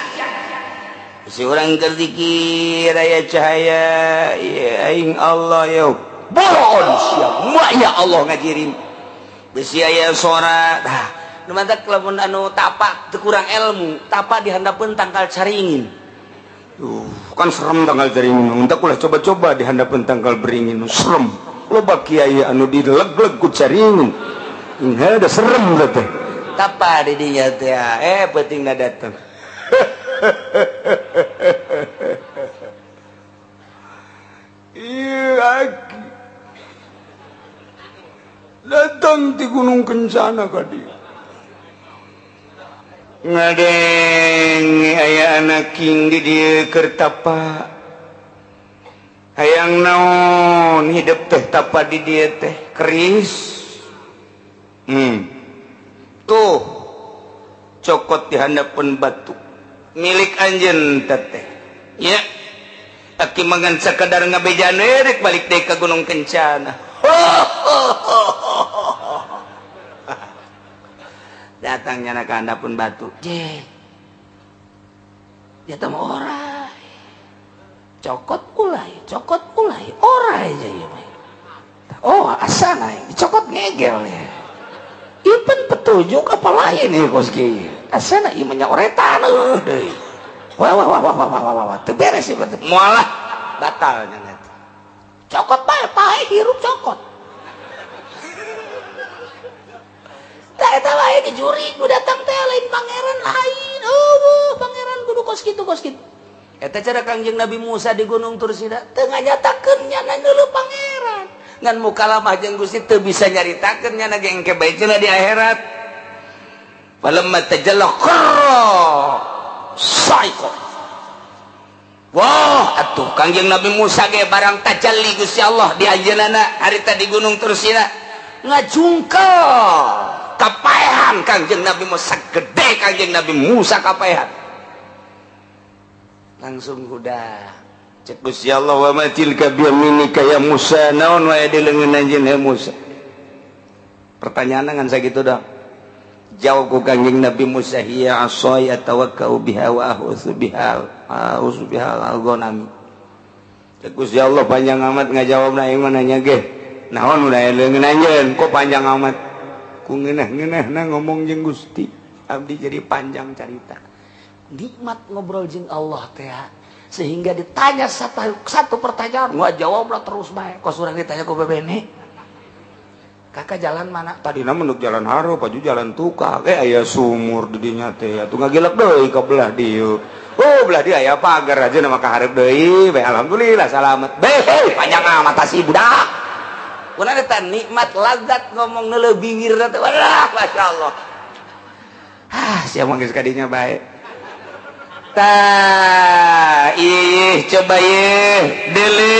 Si urang keur zikir aya cahaya ieu aing Allah yo bolon sia maya Allah ngajirin. Besi aya sora tah nu mantak lamun anu tapa teu kurang ilmu tapa di handapeun tangkal caringin. Kan serem tangkal caringin untak ulah coba-coba di handapeun tangkal beringin serem. Loba kiai anu dileg-leg ku caringin inga da serem teh tapa di dinya teh peutingna datang. Ieu aki datang di Gunung Kencana ka dieu ngadeng aya anak king di dieu keur tapa hayang naon hidup teh tapa di dieu teh keris. Tuh cokot di handapeun batu milik anjeun teh ya aki mangan sakadar ngabejaan rek balik deui ka Gunung Kencana. Datangnya na ka handapeun batu je dia teh mah cokot ulai orai aja ya. Oh asana cokot ngegel ya. Ieu pan petunjuk apa lain ya kos kieu. Asana ieu mah nyoretan deui. Wah wah wah wah wah wah wah teu beres ieu moal batal nya eta. Cokot bae pae hirup cokot. Tah eta wae dijuri nu datang teh lain pangeran lain. Eueuh pangeran kudu kos kitu kos kitu. Eta cara Kangjeng Nabi Musa di Gunung Tursina teu nganyatakeun nyana neuleuh pangeran. Ngan mukalamah jeung Gusti teu bisa nyaritakeun nyana ge engke bae cenah di akhirat. Falamma tajalla kharra sa'iqa. Wah, atuh Kangjeng Nabi Musa ge barang tajalli Gusti Allah di anjeunna harita di Gunung Tursina ngajungkel kapaehan Kangjeng Nabi Musa gede Kangjeng Nabi Musa kapaehan. Langsung udah cek Gusti Allah wa ma tilka bi yaminika ya Musa naon wae di leungeun anjeun he Musa. Pertanyaan ngan sakitu dah. Jawab ku Kangjeng Nabi Musa hiya asaya tawakkau biha wa ahutsu biha a'udzu biha al-ghanam. Cek Gusti Allah panjang amat ngajawabna aing mah nanya ge. Naon udah leungeun anjeun kok panjang amat. Ku ngeunah-ngeunahna ngomong jeung Gusti. Abdi jadi panjang carita. Nikmat ngobrol jeung Allah teh sehingga ditanya satu pertanyaan gua jawablah terus bae. Kos urang ditanya ku bebene kakak jalan mana tadina menduk jalan haro paju jalan tukang aya sumur di dinya teh atuh ngagilep deui ka belah dieu. Oh belah dieu aya pagar aja nama ka hareup deui bae alhamdulillah salamet bae panjang amat si budak. Kunaon eta nikmat lazat ngomong neuleuh bingir teh wah masyaallah. Ah sia mah geus ka dinya bae. Tah, ih coba ye dele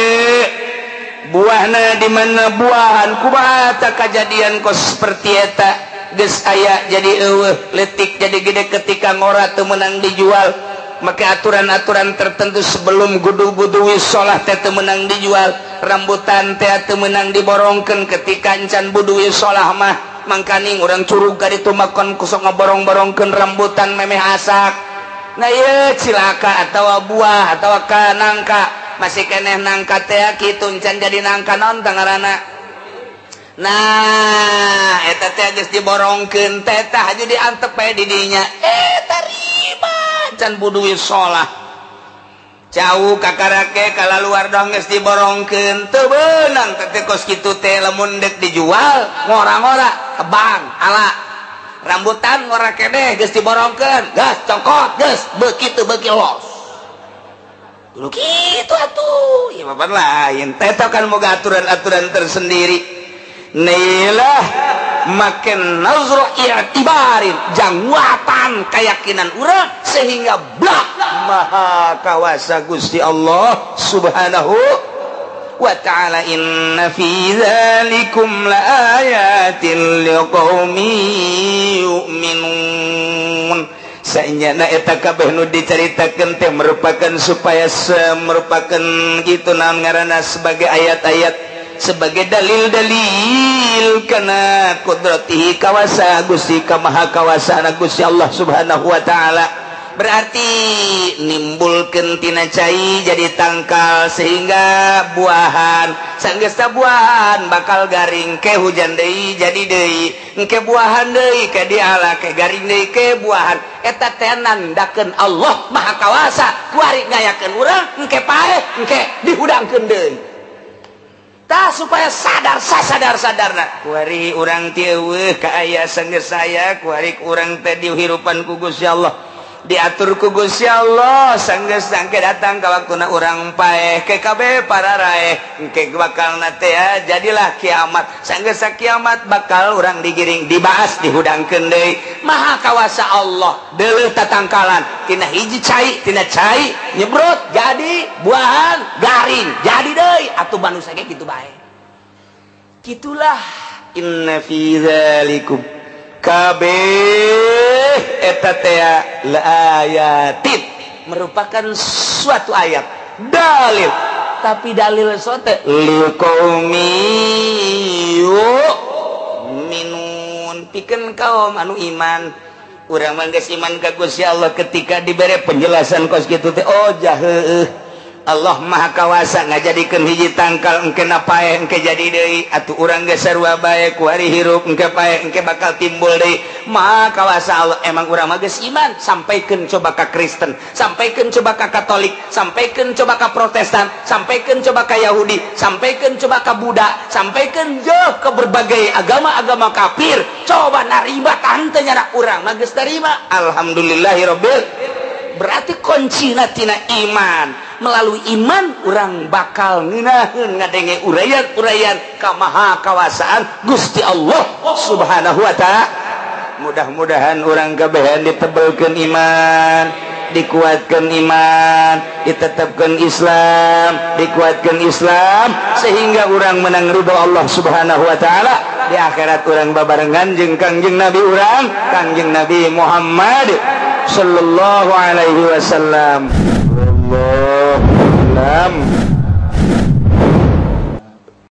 buahna di mana buahan kumaha tah kajadian kos seperti eta geus aya jadi eueuh leutik jadi gede ketika ngora teu meunang dijual. Maka aturan-aturan tertentu sebelum gudu-gudu sholah teh teu meunang dijual, rambutan teh teu meunang diborongkeun ketika encan buduwi sholah mah. Mangkaning urang curug ka ditu makan kusok ngaborong-borongkeun rambutan memeh asak. Nah ieu cilaka atawa buah atawa ka nangka, masih keneh nangka teh kitu encan jadi nangka naon tah ngaranna. Nah eta teh geus diborongkeun teh tah haju diantep bae di dinya. Tarima can buduwi sholah. Cau kakarake kala luar dong geus diborongkeun teu beunang teh kos kitu teh lamun deuk dijual ngora-ngora tebang ala rambutan ngora keneh geus diborongkeun gas cokot geus beuki teu beuki los. Dulu kitu atuh ieu mah lain teh kan moga aturan-aturan tersendiri. Nilah makin nazro i'tibarin jangwatan keyakinan urang sehingga blak maha kawasa Gusti Allah Subhanahu wa ta'ala. Inna fi dzalikum laayatin liqaumin yu'minun. Saenyana eta kabeh nu dicaritakeun teh merupakan supaya merupakan kitu naon ngaranna sebagai ayat-ayat, sebagai dalil-dalil kana kudratihi kawasa Gusti ka maha kawasana Gusti Allah Subhanahu wa ta'ala. Berarti nimbulkeun tina cai jadi tangkal sehingga buahan, sanggeus buahan bakal garing ke hujan deui jadi deui, engke buahan deui ke diala ke garing deui ke buahan. Eta teh nandakeun Allah maha kawasa kuari ngayakeun urang engke paeh engke dihudangkeun deui. Tah supaya sadar sasadar sadarna kuari urang teh eueuh kaaya sanggeus saya kuari urang teh dihirupan ku Gusti Allah, diatur ku Gusti Allah sanggeus sangke datang ka waktuna urang paeh ke kabeh para raeh engke bakalna teh jadilah kiamat. Sanggeus kiamat bakal urang digiring dibaas dihudangkeun deui. Maha kawasa Allah deuleuh tatangkalan tina hiji cai tina cai nyebrot jadi buahan garing jadi deui atuh manusia ge kitu bae. Kitulah inna fi dzalikum kabeh eta teh laayatin merupakan suatu ayat dalil, tapi dalil sote liqaumi yu'minun pikeun kaum anu iman. Urang mah geus iman ka Gusti Allah ketika dibere penjelasan kos kitu teh oh jaheuh Allah maha kawasa ngajadikeun hiji tangkal engke paeh engke jadi deui atuh urang geus sarua bae kuari hirup engke paeh engke bakal timbul deui. Maha kawasa Allah emang urang mah geus iman. Sampaikeun coba ka Kristen, sampaikeun coba ka Katolik, sampaikeun coba ka Protestan, sampaikeun coba ka Yahudi, sampaikeun coba ka Buddha, sampaikeun jeuh ke berbagai agama-agama kafir. Coba narima tante nyana urang mah geus tarima. Alhamdulillahirabbil. Berarti kuncina tina iman. Melalui iman orang bakal ngeunaheun ngadenge uraian-uraian kamaha kawasaan Gusti Allah Subhanahu wa ta'ala. Mudah-mudahan orang kabehan ditebelkeun iman, dikuatkeun iman, ditetapkeun Islam, dikuatkeun Islam sehingga orang menang ridho Allah Subhanahu wa ta'ala. Di akhirat orang babarengan jeung Kangjeng Nabi urang, Kangjeng Nabi Muhammad sallallahu alaihi wasallam. Wallahu a'lam.